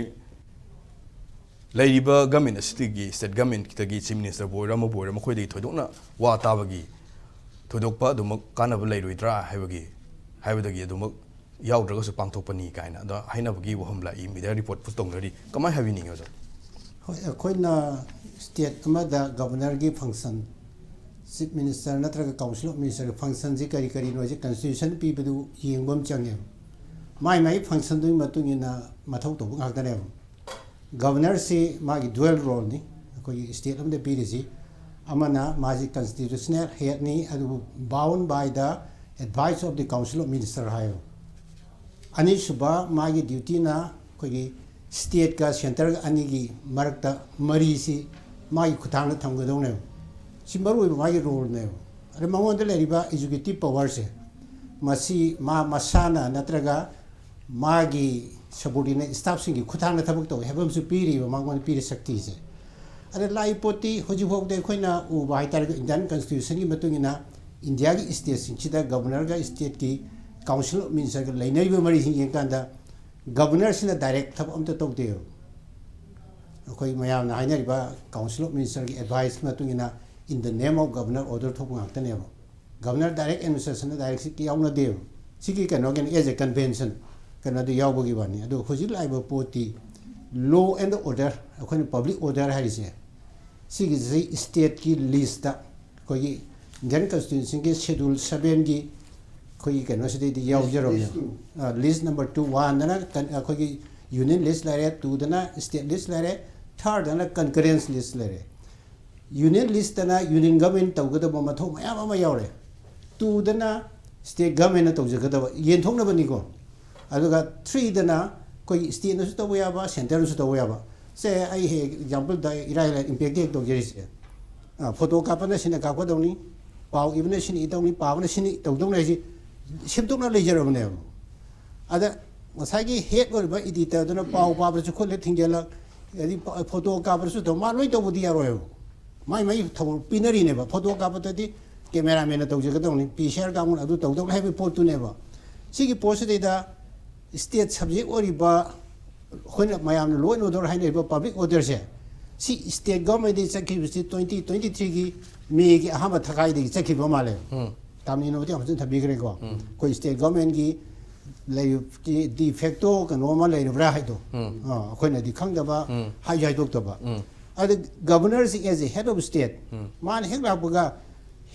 ꯂꯩꯔꯤꯕ ꯒꯃꯦꯟ ꯑꯁꯤꯗꯒꯤ, ꯁ꯭ꯇꯦꯠ ꯒꯃꯦꯟꯒꯤꯗꯒꯤ, ꯆꯤꯐ ꯃꯤꯅꯤꯁꯇꯔꯕꯨ ꯑꯣꯏꯔꯣ, ꯑꯃꯕꯨ ꯑꯣꯏꯔꯣ, ꯃꯈꯣꯏꯗꯒꯤ ꯊꯣꯏꯗꯣꯛꯅ ꯋꯥ ꯇꯥꯕꯒꯤ ꯊꯣꯏꯗꯣꯛꯄ ꯑꯗꯨꯃꯛ ꯀꯥꯟꯅꯕ ꯂꯩꯔꯣꯏꯗ꯭ꯔꯥ ꯍꯥꯏꯕꯒꯤ, ꯍꯥꯏꯕꯗꯒꯤ ꯑꯗꯨꯃꯛ ꯌꯥꯎꯗ꯭ꯔꯒꯁꯨ ꯄꯥꯡꯊꯣꯛꯄꯅꯤ ꯀꯥꯏꯅ ꯑꯗꯣ ꯍꯥꯏꯅꯕꯒꯤ ꯋꯥꯐꯝ ꯂꯥꯛꯏ, ꯃꯤꯗꯤꯌꯥ ꯔꯤꯄꯣꯔꯠꯄꯨ ꯇꯧꯅꯔꯤ꯫ ꯀꯃꯥꯏꯅ ꯍꯥꯏꯕꯤꯅꯤꯡꯉꯤ ꯑꯣꯖꯥ? ꯍꯣꯏ, ꯑꯩꯈꯣꯏꯅ ꯁ꯭ꯇꯦꯠ ꯑꯃꯗ ꯒꯕꯔꯅꯔꯒꯤ ꯐꯪꯁꯟ, ꯆꯤꯐ ꯃꯤꯅꯤꯁꯇꯔ ꯅꯠꯇ꯭ꯔꯒ ꯀꯥꯎꯟꯁꯤꯜ ꯑꯣꯐ ꯃꯤꯅꯤꯁꯇꯔꯒꯤ ꯐꯪꯁꯟꯁꯤ ꯀꯔꯤ ꯀꯔꯤꯅꯣ ꯍꯥꯏꯁꯦ ꯀꯟꯁꯇꯤꯇ꯭ꯌꯨꯁꯟ ꯄꯤꯕꯗꯨ ꯌꯦꯡꯕ ꯑꯃ ꯆꯪꯉꯦꯕ꯫ ꯃꯥꯏ ꯃꯥꯏ ꯐꯪꯁꯟꯗꯨꯒꯤ ꯃꯇꯨꯡ ꯏꯟꯅ ꯃꯊꯧ ꯇꯧꯕ ꯉꯥꯛꯇꯅꯦꯕ꯫ ꯒꯕꯔꯅꯔꯁꯤ ꯃꯥꯒꯤ ꯗꯨꯋꯦꯜ ꯔꯣꯜꯅꯤ꯫ ꯑꯩꯈꯣꯏꯒꯤ ꯁ꯭ꯇꯦꯠ ꯑꯃꯗ ꯄꯤꯔꯤꯁꯤ, ꯑꯃꯅ ꯃꯥꯁꯤ ꯀꯟꯁꯇꯤꯇ꯭ꯌꯨꯁꯅꯦꯜ ꯍꯦꯗꯅꯤ, ꯑꯗꯨꯕꯨ bound by the advice of the council of minister ꯍꯥꯏꯌꯦꯕ꯫ ꯑꯅꯤꯁꯨꯕ ꯃꯥꯒꯤ ꯗ꯭ꯌꯨꯇꯤꯅ ꯑꯩꯈꯣꯏꯒꯤ ꯁ꯭ꯇꯦꯠꯀ ꯁꯦꯟꯇꯔꯒ ꯑꯅꯤꯒꯤ ꯃꯔꯛꯇ ꯃꯔꯤꯁꯤ ꯃꯥꯒꯤ ꯈꯨꯠꯊꯥꯡꯗ ꯊꯝꯒꯗꯧꯅꯦꯕ꯫ ꯁꯤ ꯃꯔꯨꯑꯣꯏꯕ ꯃꯥꯒꯤ ꯔꯣꯜꯅꯦꯕ꯫ ꯑꯗ ꯃꯉꯣꯟꯗ ꯂꯩꯔꯤꯕ ꯑꯦꯛꯖꯤꯀ꯭ꯌꯨꯇꯤꯚ ꯄꯋꯥꯔꯁꯦ, ꯃꯁꯤ ꯃꯥ ꯃꯁꯥꯅ ꯅꯠꯇ꯭ꯔꯒ ꯃꯥꯒꯤ ꯁꯕꯣꯔꯗꯤꯅꯦꯠ ꯁ꯭ꯇꯥꯐꯁꯤꯡꯒꯤ ꯈꯨꯠꯊꯥꯡꯗ ꯊꯕꯛ ꯇꯧꯋꯤ ꯍꯥꯏꯕ ꯑꯃꯁꯨ ꯄꯤꯔꯤꯕ, ꯃꯉꯣꯟꯗ ꯄꯤꯔꯤ ꯁꯛꯇꯤꯁꯦ꯫ ꯑꯗ ꯂꯥꯛꯏ ꯄꯣꯠꯇꯤ ꯍꯧꯖꯤꯛꯐꯥꯎꯗ ꯑꯩꯈꯣꯏꯅ ꯎꯕ ꯍꯥꯏꯇꯥꯔꯒꯗꯤ, ꯏꯟꯗꯤꯌꯥꯟ ꯀꯟꯁꯇꯤꯇ꯭ꯌꯨꯁꯟꯒꯤ ꯃꯇꯨꯡ ꯏꯟꯅ ꯏꯟꯗꯤꯌꯥꯒꯤ ꯁ꯭ꯇꯦꯠꯁꯤꯡꯁꯤꯗ ꯒꯕꯔꯅꯔꯒ ꯁ꯭ꯇꯦꯠꯀꯤ ꯀꯥꯎꯟꯁꯤꯜ ꯑꯣꯐ ꯃꯤꯅꯤꯁꯇꯔꯒ ꯂꯩꯅꯔꯤꯕ ꯃꯔꯤꯁꯤꯡ ꯌꯦꯡꯀꯥꯟꯗ, ꯒꯕꯔꯅꯔꯁꯤꯅ ꯗꯥꯏꯔꯦꯛ ꯊꯕꯛ ꯑꯝꯇ ꯇꯧꯗꯦꯕ꯫ ꯑꯩꯈꯣꯏ ꯃꯌꯥꯝꯅ ꯍꯥꯏꯅꯔꯤꯕ ꯀꯥꯎꯟꯁꯤꯜ ꯑꯣꯐ ꯃꯤꯅꯤꯁꯇꯔꯒꯤ ꯑꯦꯗꯚꯥꯏꯁꯀꯤ ꯃꯇꯨꯡ ꯏꯟꯅ, in the name of governor order ꯊꯣꯛꯄ ꯉꯥꯛꯇꯅꯦꯕ꯫ ꯒꯕꯔꯅꯔ ꯗꯥꯏꯔꯦꯛ ꯑꯦꯗꯃꯤꯅꯤꯁꯇ꯭ꯔꯦꯁꯟꯗ ꯗꯥꯏꯔꯦꯛ ꯁꯤ ꯌꯥꯎꯅꯗꯦꯕ꯫ ꯁꯤꯒꯤ ꯀꯩꯅꯣꯒꯤꯅ as a convention ꯀꯩꯅꯣꯗ ꯌꯥꯎꯕꯒꯤ ꯋꯥꯅꯤ꯫ ꯑꯗꯣ ꯍꯧꯖꯤꯛ ꯂꯥꯛꯏꯕ ꯄꯣꯠꯇꯤ law and order, ꯑꯩꯈꯣꯏꯅ public order ꯍꯥꯏꯔꯤꯁꯦ, ꯁꯤꯒꯤꯁꯤ ꯁ꯭ꯇꯦꯠꯀꯤ ꯂꯤꯁꯇ ꯑꯩꯈꯣꯏꯒꯤ ꯏꯟꯗꯤꯌꯟ ꯀꯟꯁꯇꯤꯇ꯭ꯌꯨꯁꯟꯒꯤ ꯁꯦꯗꯨꯜ ꯁꯕꯦꯟꯒꯤ ꯑꯩꯈꯣꯏꯒꯤ ꯀꯩꯅꯣꯁꯤꯗꯩꯗꯤ ꯌꯥꯎꯖꯔꯕꯅꯦꯕ꯫ ꯂꯤꯁ ꯅꯝꯕꯔ ꯇꯨ, ꯋꯥꯟꯗꯅ ꯑꯩꯈꯣꯏꯒꯤ ꯌꯨꯅꯤꯌꯟ ꯂꯤꯁ ꯂꯩꯔꯦ, ꯇꯨꯗꯅ ꯁ꯭ꯇꯦꯠ ꯂꯤꯁ ꯂꯩꯔꯦ, ꯊꯥꯔꯗꯅ ꯀꯟꯀꯔꯦꯟꯁ ꯂꯤꯁ ꯂꯩꯔꯦ꯫ ꯌꯨꯅꯤꯌꯟ ꯂꯤꯁꯇꯅ ꯌꯨꯅꯤꯌꯟ ꯒꯚꯔꯟꯃꯦꯟ ꯇꯧꯒꯗꯕ ꯃꯊꯧ ꯃꯌꯥꯝ ꯑꯃ ꯌꯥꯎꯔꯦ꯫ ꯇꯨꯗꯅ ꯁ꯭ꯇꯦꯠ ꯒꯚꯔꯟꯃꯦꯟꯅ ꯇꯧꯖꯒꯗꯕ, ꯌꯦꯟꯊꯣꯛꯅꯕꯅꯤꯀꯣ꯫ ꯑꯗꯨꯒ ꯊ꯭ꯔꯤꯗꯅ ꯑꯩꯈꯣꯏꯒꯤ ꯁ꯭ꯇꯦꯠꯅꯁꯨ ꯇꯧꯕ ꯌꯥꯕ, ꯁꯦꯟꯇꯔꯅꯁꯨ ꯇꯧꯕ ꯌꯥꯕ꯫ ꯁꯦ, ꯑꯩ ꯍꯦꯛ ꯑꯦꯛꯖꯥꯝꯄꯜꯗ ꯏꯔꯥꯏ ꯂꯥꯏ ꯏꯝꯄꯦꯛꯇ ꯍꯦꯛ ꯇꯧꯖꯔꯤꯁꯦ꯫ ꯑ, ꯐꯣꯇꯣ ꯀꯥꯞꯄꯅ ꯁꯤꯅ ꯀꯥꯞꯀꯗꯧꯅꯤ, ꯄꯥꯎ ꯏꯕꯅ ꯁꯤꯅ ꯏꯗꯧꯅꯤ, ꯄꯥꯕꯅ ꯁꯤꯅ ꯇꯧꯗꯧꯅꯤ ꯍꯥꯏꯁꯤ ꯁꯦꯝꯗꯣꯛꯅ ꯂꯩꯖꯔꯕꯅꯦꯕ꯫ ꯑꯗ ꯉꯁꯥꯏꯒꯤ ꯍꯦꯗ ꯑꯣꯏꯔꯤꯕ ꯏꯗꯤꯇꯔꯗꯨꯅ ꯄꯥꯎ ꯄꯥꯕꯗꯁꯨ ꯈꯨꯠꯂ ꯊꯤꯡꯖꯤꯜꯂꯛ, ꯑꯗꯩ ꯄ-, ꯐꯣꯇꯣ ꯀꯥꯞꯄꯗꯁꯨ ꯇꯧ, ꯃꯥ ꯂꯣꯏ ꯇꯧꯕꯗꯤ ꯌꯥꯔꯣꯏꯕ꯫ ꯃꯥꯏ ꯃꯥꯏ ꯊꯕꯛ ꯄꯤꯅꯔꯤꯅꯦꯕ꯫ ꯐꯣꯇꯣ ꯀꯥꯞꯄꯗꯗꯤ ꯀꯦꯃꯦꯔꯥꯃꯦꯟꯅ ꯇꯧꯖꯒꯗꯧꯅꯤ, ꯄꯤ ꯁꯤ ꯑꯥꯔ ꯀꯥꯡꯕꯨꯅ ꯑꯗꯨ ꯇꯧꯗꯧꯅꯤ ꯍꯥꯏꯕꯒꯤ ꯄꯣꯠꯇꯨꯅꯦꯕ꯫ ꯁꯤꯒꯤ ꯄꯣꯠꯁꯤꯗꯩꯗ ꯁ꯭ꯇꯦꯠ ꯁꯕꯖꯦꯛ ꯑꯣꯏꯔꯤꯕ, ꯑꯩꯈꯣꯏꯅ ꯃꯌꯥꯝꯅ law and order ꯍꯥꯏꯅꯔꯤꯕ ꯄꯕ꯭ꯂꯤꯛ ꯑꯣꯔꯗꯔꯁꯦ, ꯁꯤ ꯁ꯭ꯇꯦꯠ ꯒꯚꯔꯟꯃꯦꯟꯗꯒꯤ ꯆꯠꯈꯤꯕꯁꯤ ꯇ꯭ꯋꯦꯟꯇꯤ ꯇ꯭ꯋꯦꯟꯇꯤ ꯊ꯭ꯔꯤꯒꯤ ꯃꯦꯒꯤ ꯑꯍꯥꯟꯕ ꯊꯈꯥꯏꯗꯒꯤ ꯆꯠꯈꯤꯕ ꯃꯥꯜꯂꯦ꯫ ꯎꯝ꯫ ꯇꯥꯃꯤꯜꯅꯥꯗꯨꯗꯤ ꯌꯥꯝ ꯐꯖꯅ ꯊꯝꯕꯤꯈ꯭ꯔꯦꯀꯣ꯫ ꯎꯝ꯫ ꯑꯩꯈꯣꯏ ꯁ꯭ꯇꯦꯠ ꯒꯚꯔꯟꯃꯦꯟꯒꯤ ꯂꯩꯔꯤꯕ ꯗꯤ ꯐꯦꯛꯇꯣ ꯀꯩꯅꯣ ꯑꯃ ꯂꯩꯔꯕ꯭ꯔꯥ ꯍꯥꯏꯗꯣ꯫ ꯎꯝ꯫ ꯑꯥ, ꯑꯩꯈꯣꯏꯅꯗꯤ ꯈꯪꯗꯕ, ꯎꯝ꯫ ꯍꯥꯏꯁꯨ ꯍꯥꯏꯗꯣꯛꯇꯕ꯫ ꯎꯝ꯫ ꯑꯗ ꯒꯚꯔꯅꯔꯁꯤ as a head of state, ꯎꯝ꯫ ꯃꯥꯅ ꯍꯦꯛ ꯂꯥꯛꯄꯒ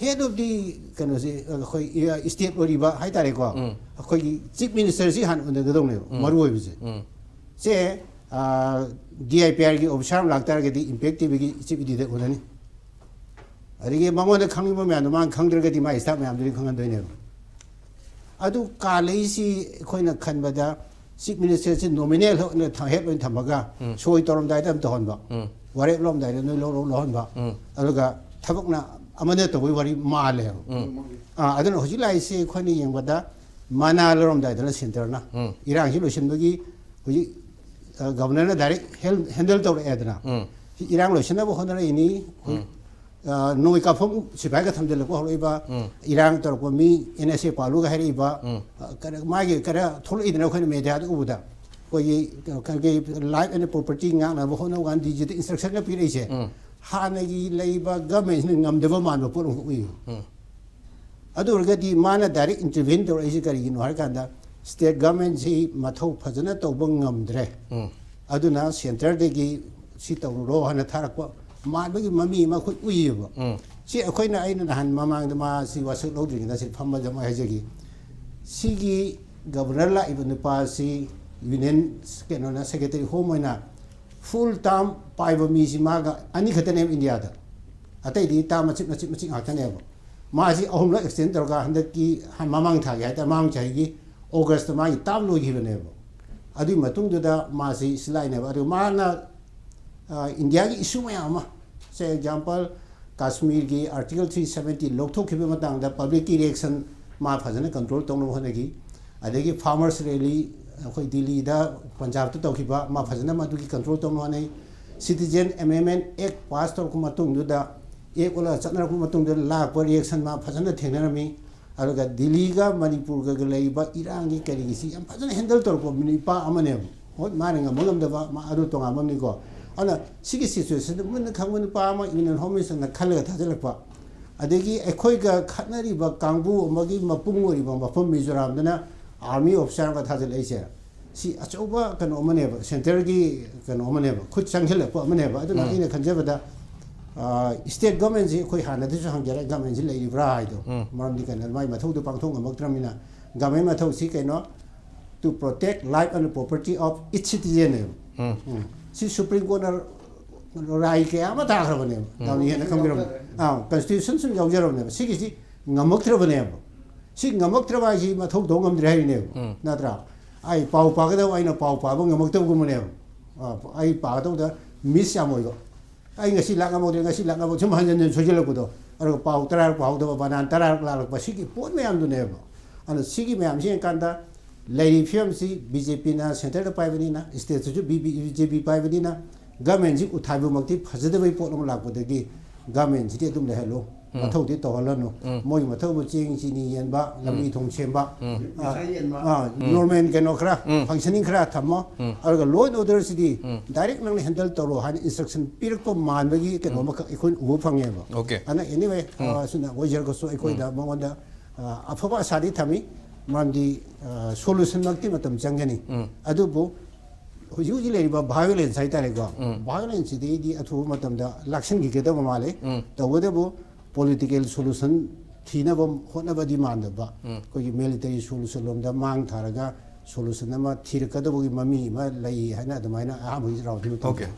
head of the ꯀꯩꯅꯣꯁꯦ, ꯑꯩꯈꯣꯏ ꯁ꯭ꯇꯦꯠ ꯑꯣꯏꯔꯤꯕ ꯍꯥꯏꯇꯥꯔꯦꯀꯣ, ꯎꯝ꯫ ꯑꯩꯈꯣꯏꯒꯤ ꯆꯤꯐ ꯃꯤꯅꯤꯁꯇꯔꯁꯤ ꯍꯥꯟꯅ ꯎꯅꯒꯗꯧꯅꯦꯕ, ꯎꯝ꯫ ꯃꯔꯨ ꯑꯣꯏꯕꯁꯦ꯫ ꯎꯝ꯫ ꯁꯦ, ꯑꯥ, ꯗꯤ ꯑꯥꯏ ꯄꯤ ꯑꯥꯔꯒꯤ ꯑꯣꯐꯤꯁꯥꯔ ꯑꯃ ꯂꯥꯛꯇꯥꯔꯒꯗꯤ ꯏꯝꯄꯦꯛ ꯇꯤ ꯚꯤꯒꯤ ꯆꯤꯐ ꯏꯗꯤꯇꯔ ꯎꯅꯅꯤ꯫ ꯑꯗꯒꯤ ꯃꯉꯣꯟꯗ ꯈꯪꯅꯤꯡꯕ ꯃꯌꯥꯝꯗꯣ ꯃꯥꯅ ꯈꯪꯗ꯭ꯔꯒꯗꯤ ꯃꯥ ꯁ꯭ꯇꯥꯐ ꯃꯌꯥꯝꯗꯨꯗꯤ ꯈꯪꯍꯟꯗꯣꯏꯅꯦꯕ꯫ ꯑꯗꯨ ꯀꯥꯂꯩꯁꯤ ꯑꯩꯈꯣꯏꯅ ꯈꯟꯕꯗ ꯆꯤꯐ ꯃꯤꯅꯤꯁꯇꯔꯁꯤ ꯅꯣꯃꯤꯅꯦꯜ ꯑꯣꯏꯅ ꯊ-, ꯍꯦꯗ ꯑꯣꯏꯅ ꯊꯝꯃꯒ ꯎꯝ꯫ ꯁꯣꯏ ꯇꯧꯔꯝꯗꯥꯏꯗ ꯑꯗꯨꯝ ꯇꯧꯍꯟꯕ, ꯎꯝ꯫ ꯋꯥꯔꯦꯞ ꯂꯧꯔꯝꯗꯥꯏꯗ ꯅꯣꯏ ꯂꯧꯔꯣ ꯂꯧꯍꯟꯕ, ꯎꯝ꯫ ꯑꯗꯨꯒ ꯊꯕꯛꯅ ꯑꯃꯅ ꯇꯧꯕꯒꯤ ꯋꯥꯔꯤ ꯃꯥꯜꯂꯦꯕ꯫ ꯎꯝ꯫ ꯑꯥ, ꯑꯗꯨꯅ ꯍꯧꯖꯤꯛ ꯂꯥꯛꯏꯁꯤ ꯑꯩꯈꯣꯏꯅ ꯌꯦꯡꯕꯗ ꯃꯅꯥ ꯂꯧꯔꯝꯗꯥꯏꯗꯅ ꯁꯦꯟꯇꯔꯅ ꯎꯝ꯫ ꯏꯔꯥꯡꯁꯤ ꯂꯣꯏꯁꯤꯟꯕꯒꯤ ꯍꯧꯖꯤꯛ, ꯑ, ꯒꯚꯔꯅꯔꯅ ꯗꯥꯏꯔꯦꯛ ꯍꯦꯜ-, ꯍꯦꯟꯗꯜ ꯇꯧꯔꯛꯑꯦꯗꯅ꯫ ꯎꯝ꯫ ꯁꯤ ꯏꯔꯥꯡ ꯂꯣꯏꯁꯤꯟꯅꯕ ꯍꯣꯠꯅꯔꯛꯏꯅꯤ꯫ ꯎꯝ꯫ ꯑ, ꯅꯣꯡꯃꯩ ꯀꯥꯞꯐꯝ ꯁꯤꯐꯥꯏꯒ ꯊꯝꯖꯤꯜꯂꯛꯄ ꯍꯧꯔꯛꯏꯕ, ꯎꯝ꯫ ꯏꯔꯥꯡ ꯇꯧꯔꯛꯄ ꯃꯤ ꯑꯦꯟ ꯑꯦꯁ ꯑꯦ ꯄꯥꯜꯂꯨꯒ ꯍꯥꯏꯔꯛꯏꯕ, ꯎꯝ꯫ ꯑ, ꯀꯔ-, ꯃꯥꯒꯤ ꯈꯔ ꯊꯣꯛꯂꯛꯏꯗꯅ ꯑꯩꯈꯣꯏꯅ ꯃꯦꯗꯤꯌꯥꯗ ꯎꯕꯗ꯫ ꯑꯩꯈꯣꯏꯒꯤ, ꯑ, ꯀꯩꯅꯣꯒꯤ life and property ꯉꯥꯛꯅꯕ ꯍꯣꯠꯅꯧ ꯀꯥꯟꯗ ꯗꯤ ꯖꯤꯗ instruction ꯒ ꯄꯤꯔꯛꯏꯁꯦ꯫ ꯎꯝ꯫ ꯍꯥꯟꯅꯒꯤ ꯂꯩꯕ ꯒꯚꯔꯟꯃꯦꯟꯁꯤꯅ ꯉꯝꯗꯕ ꯃꯥꯟꯕ ꯄꯣꯠ ꯑꯃꯈꯛ ꯎꯏ꯫ ꯎꯝ꯫ ꯑꯗꯨ ꯑꯣꯏꯔꯒꯗꯤ ꯃꯥꯅ direct intervene ꯇꯧꯔꯛꯏꯁꯤ ꯀꯔꯤꯒꯤꯅꯣ ꯍꯥꯏꯔꯀꯥꯟꯗ, state government ꯁꯤ ꯃꯊꯧ ꯐꯖꯅ ꯇꯧꯕ ꯉꯝꯗ꯭ꯔꯦ, ꯎꯝ꯫ ꯑꯗꯨꯅ centre ꯗꯒꯤ ꯁꯤ ꯇꯧꯔꯨꯔꯣ ꯍꯥꯏꯅ ꯊꯥꯔꯛꯄ ꯃꯥꯟꯕꯒꯤ ꯃꯃꯤ ꯑꯃ ꯑꯩꯈꯣꯏ ꯎꯏꯌꯦꯕ꯫ ꯎꯝ꯫ ꯁꯤ ꯑꯩꯈꯣꯏꯅ, ꯑꯩꯅ ꯅꯍꯥꯟ ꯃꯃꯥꯡꯗ ꯃꯥ ꯁꯤ ꯋꯥꯁꯛ ꯂꯧꯗ꯭ꯔꯤꯉꯩꯗ ꯁꯤ ꯐꯝꯕꯗ ꯑꯃ ꯍꯥꯏꯖꯒꯦ꯫ ꯁꯤꯒꯤ governor ꯂꯥꯛꯏꯕ ꯅꯨꯄꯥꯁꯤ union, ꯀꯩꯅꯣꯅ, secretary home ꯑꯣꯏꯅ full term ꯄꯥꯏꯕ ꯃꯤꯁꯤ ꯃꯥꯒ ꯑꯅꯤ ꯈꯛꯇꯅꯦꯕ ꯏꯟꯗꯤꯌꯥꯗ꯫ ꯑꯇꯩꯗꯤ term ꯃꯆꯤꯠ ꯃꯆꯤꯠ ꯃꯆꯤꯠ ꯉꯥꯛꯇꯅꯦꯕ꯫ ꯃꯥꯁꯤ ꯑꯍꯨꯝꯂꯛ extend ꯇꯧꯔꯒ ꯍꯟꯗꯛꯀꯤ, ꯃꯃꯥꯡ ꯊꯥꯒꯤ ꯍꯥꯏꯇꯥꯔꯦ, ꯃꯃꯥꯡ ꯆꯍꯤꯒꯤ August ꯇ ꯃꯥꯒꯤ term ꯂꯣꯏꯈꯤꯕꯅꯦꯕ꯫ ꯑꯗꯨꯒꯤ ꯃꯇꯨꯡꯗꯨꯗ ꯃꯥꯁꯤ ꯁꯤ ꯂꯥꯛꯏꯅꯦꯕ꯫ ꯑꯗꯨ ꯃꯥꯅ, ꯑ, ꯏꯟꯗꯤꯌꯥꯒꯤ issue ꯃꯌꯥꯝ ꯑꯃ, say example, ꯀꯥꯁꯃꯤꯔꯒꯤ Article three seventy ꯂꯧꯊꯣꯛꯈꯤꯕ ꯃꯇꯥꯡꯗ public ꯀꯤ reaction ꯃꯥ ꯐꯖꯅ control ꯇꯧꯅꯕ ꯍꯣꯠꯅꯈꯤ꯫ ꯑꯗꯒꯤ farmers rally ꯑꯩꯈꯣꯏ ꯗꯤꯜꯂꯤꯗ, ꯄꯟꯖꯥꯕꯇ ꯇꯧꯈꯤꯕ, ꯃꯥ ꯐꯖꯅ ꯃꯗꯨꯒꯤ control ꯇꯧꯅꯕ ꯍꯣꯠꯅꯩ꯫ Citizen Amendment Act pass ꯇꯧꯔꯛꯄ ꯃꯇꯨꯡꯗꯨꯗ, act ꯑꯣꯜꯂꯒ ꯆꯠꯅꯔꯛꯄ ꯃꯇꯨꯡꯗꯨꯗ ꯂꯥꯛꯄ reaction ꯃꯥ ꯐꯖꯅ ꯊꯦꯡꯅꯔꯝꯃꯤ꯫ ꯑꯗꯨꯒ ꯗꯤꯜꯂꯤꯒ ꯃꯅꯤꯄꯨꯔꯒ ꯂꯩꯔꯤꯕ ꯏꯔꯥꯡꯒꯤ ꯀꯔꯤꯒꯤꯁꯤ ꯌꯥꯝ ꯐꯖꯅ handle ꯇꯧꯔꯛꯄ ꯅꯨꯄꯥ ꯑꯃꯅꯦꯕ꯫ ꯍꯣꯏ, ꯃꯥꯅ ꯉꯝꯕ ꯉꯝꯗꯕ, ꯃꯥ ꯑꯗꯨ ꯇꯣꯉꯥꯟꯕ ꯑꯃꯅꯤꯀꯣ꯫ ꯑꯗꯨꯅ ꯁꯤꯒꯤ situation ꯁꯤ ꯃꯨꯟꯅ ꯈꯪꯕ ꯅꯨꯄꯥ ꯑꯃ Union Home Minister ꯅ ꯈꯜꯂꯒ ꯊꯥꯖꯤꯜꯂꯛꯄ꯫ ꯑꯗꯒꯤ ꯑꯩꯈꯣꯏꯒ ꯈꯠꯅꯔꯤꯕ ꯀꯥꯡꯕꯨ ꯑꯃꯒꯤ ꯃꯄꯨꯡ ꯑꯣꯏꯔꯤꯕ ꯃꯐꯝ ꯃꯤꯖꯣꯔꯥꯝꯗꯅ army officer ꯑꯃꯒ ꯊꯥꯖꯤꯜꯂꯛꯏꯁꯦ, ꯁꯤ ꯑꯆꯧꯕ ꯀꯩꯅꯣ ꯑꯃꯅꯦꯕ, centre ꯒꯤ ꯀꯩꯅꯣ ꯑꯃꯅꯦꯕ, ꯈꯨꯠ ꯆꯪꯁꯤꯜꯂꯛꯄ ꯑꯃꯅꯦꯕ꯫ ꯑꯗꯨꯅ ꯎꯝ꯫ ꯑꯩꯅ ꯈꯟꯖꯕꯗ, ꯑ, state government ꯁꯤ ꯑꯩꯈꯣꯏ ꯍꯥꯟꯅꯗꯩꯁꯨ ꯍꯪꯖꯔꯦ, government ꯁꯤ ꯂꯩꯔꯤꯕ꯭ꯔꯥ ꯍꯥꯏꯗꯣ꯫ ꯎꯝ꯫ ꯃꯔꯝꯗꯤ ꯀꯩꯅꯣ, ꯃꯥꯒꯤ ꯃꯊꯧꯗꯨ ꯄꯥꯡꯊꯣꯛ ꯉꯝꯃꯛꯇ꯭ꯔꯕꯅꯤꯅ꯫ Government ꯃꯊꯧꯁꯤ ꯀꯩꯅꯣ? To protect life and property of each citizen ꯅꯦꯕ꯫ ꯎꯝ꯫ ꯎꯝ꯫ ꯁꯤ Supreme Court ꯅ ꯔꯥꯏ ꯀꯌꯥ ꯑꯃ ꯇꯥꯈ꯭ꯔꯕꯅꯦꯕ꯫ ꯎꯝ꯫ ꯅꯍꯥꯟ ꯍꯦꯟꯅ ꯈꯪꯕꯤꯔꯝꯅꯤ꯫ ꯑꯥ, constitution ꯁꯨ ꯌꯥꯎꯖꯔꯕꯅꯦꯕ꯫ ꯁꯤꯒꯤꯁꯤ ꯉꯝꯃꯛꯇ꯭ꯔꯕꯅꯦꯕ꯫ ꯁꯤ ꯉꯝꯃꯛꯇ꯭ꯔꯕ ꯍꯥꯏꯁꯤ ꯃꯊꯧ ꯇꯧ ꯉꯝꯗ꯭ꯔꯦ ꯍꯥꯏꯔꯤꯅꯦꯕ꯫ ꯎꯝ꯫ ꯅꯠꯇ꯭ꯔꯥ? ꯑꯩ ꯄꯥꯎ ꯄꯥꯒꯗꯕ, ꯑꯩꯅ ꯄꯥꯎ ꯄꯥꯕ ꯉꯝꯃꯛꯇꯕꯒꯨꯝꯕꯅꯦꯕ꯫ ꯑꯥ, ꯑꯩ ꯄꯥꯒꯗꯕꯗ miss ꯌꯥꯝ ꯑꯣꯏꯕ꯫ ꯑꯩ ꯉꯁꯤ ꯂꯥꯛ ꯉꯝꯍꯧꯗ꯭ꯔꯦ, ꯉꯁꯤ ꯂꯥꯛ ꯉꯝꯍꯧꯗ꯭ꯔꯦ, ꯁꯨꯝ ꯍꯟꯖꯤꯟ ꯍꯟꯖꯤꯟ ꯁꯣꯏꯖꯤꯜꯂꯛꯄꯗꯣ꯫ ꯑꯗꯨꯒ ꯄꯥꯎ ꯇꯔꯥꯔꯛ ꯄꯥꯍꯧꯗꯕ, ꯕꯅꯥꯟ ꯇꯔꯥꯔꯛ ꯂꯥꯜꯂꯛꯄ, ꯁꯤꯒꯤ ꯄꯣꯠ ꯃꯌꯥꯝꯗꯨꯅꯦꯕ꯫ ꯑꯗꯨꯅ ꯁꯤꯒꯤ ꯃꯌꯥꯝꯁꯤ ꯌꯦꯡꯀꯥꯟꯗ ꯂꯩꯔꯤꯕ ꯐꯤꯕꯝꯁꯤ BJP ꯅ centre ꯗ ꯄꯥꯏꯕꯅꯤꯅ, state ꯇꯁꯨ BJP ꯄꯥꯏꯕꯅꯤꯅ, government ꯁꯤ ꯎꯊꯥꯏꯕꯃꯛꯇꯤ ꯐꯖꯗꯕꯒꯤ ꯄꯣꯠ ꯑꯃ ꯂꯥꯛꯄꯗꯒꯤ government ꯁꯤꯗꯤ ꯑꯗꯨꯝ ꯂꯩꯍꯜꯂꯨ꯫ ꯃꯊꯧꯗꯤ ꯇꯧꯍꯜꯂꯅꯨ꯫ ꯃꯣꯏꯒꯤ ꯃꯊꯧꯕꯨ ꯆꯦꯡ ꯆꯤꯅꯤ ꯌꯦꯟꯕ, ꯂꯝꯕꯤ ꯊꯣꯡ ꯁꯦꯝꯕ, ꯃꯤꯊꯥꯏ ꯌꯦꯟꯕ꯫ ꯑꯥ, ꯅꯣꯔꯃꯦꯜ ꯀꯩꯅꯣ ꯈꯔ, ꯐꯪꯁꯅꯤꯡ ꯈꯔ ꯊꯝꯃꯣ꯫ ꯑꯗꯨꯒ ꯂꯣ ꯑꯦꯟ ꯑꯣꯔꯗꯔꯁꯤꯗꯤ ꯗꯥꯏꯔꯦꯛ ꯅꯪꯅ ꯍꯦꯟꯗꯜ ꯇꯧꯔꯣ ꯍꯥꯏꯅ ꯏꯟꯁꯇ꯭ꯔꯛꯁꯟ ꯄꯤꯔꯛꯄ ꯃꯥꯟꯕꯒꯤ ꯀꯩꯅꯣ ꯑꯃꯈꯛ ꯑꯩꯈꯣꯏꯅ ꯎꯕ ꯐꯪꯉꯦꯕ꯫ Okay. ꯑꯗꯨꯅ ꯑꯦꯅꯤꯋꯦ, ꯑꯁꯤꯅ ꯑꯣꯏꯖꯔꯒꯁꯨ ꯑꯩꯈꯣꯏꯗ ꯃꯉꯣꯟꯗ ꯑ, ꯑꯐꯕ ꯑꯁꯥꯗꯤ ꯊꯝꯃꯤ꯫ ꯃꯔꯝꯗꯤ ꯁꯣꯂꯨꯁꯟꯃꯛꯇꯤ ꯃꯇꯝ ꯆꯪꯒꯅꯤ꯫ ꯑꯗꯨꯕꯨ ꯍꯧꯖꯤꯛ ꯍꯧꯖꯤꯛ ꯂꯩꯔꯤꯕ ꯚꯥꯏꯑꯣꯂꯦꯟꯁ ꯍꯥꯏꯇꯥꯔꯦꯀꯣ, ꯚꯥꯏꯑꯣꯂꯦꯟꯁꯁꯤꯗꯩꯗꯤ ꯑꯊꯨꯕ ꯃꯇꯝꯗ ꯂꯥꯛꯁꯤꯟꯈꯤꯒꯗꯕ ꯃꯥꯜꯂꯦ꯫ ꯇꯧꯕꯇꯕꯨ ꯄꯣꯂꯤꯇꯤꯀꯦꯜ ꯁꯣꯂꯨꯁꯟ ꯊꯤꯅꯕ ꯍꯣꯠꯅꯕꯗꯤ ꯃꯥꯟꯗꯕ, ꯑꯩꯈꯣꯏꯒꯤ ꯃꯤꯂꯤꯇꯔꯤ ꯁꯣꯂꯨꯁꯟ ꯂꯣꯝꯗ ꯃꯥꯡ ꯊꯥꯔꯒ ꯁꯣꯂꯨꯁꯟ ꯑꯃ ꯊꯤꯔꯛꯀꯗꯕꯒꯤ ꯃꯃꯤ ꯑꯃ ꯂꯩ ꯍꯥꯏꯅ ꯑꯗꯨꯃꯥꯏꯅ ꯑꯍꯥꯟꯕꯒꯤ ꯔꯥꯎꯟꯁꯤꯃ ꯇꯧꯖꯩ꯫ Okay.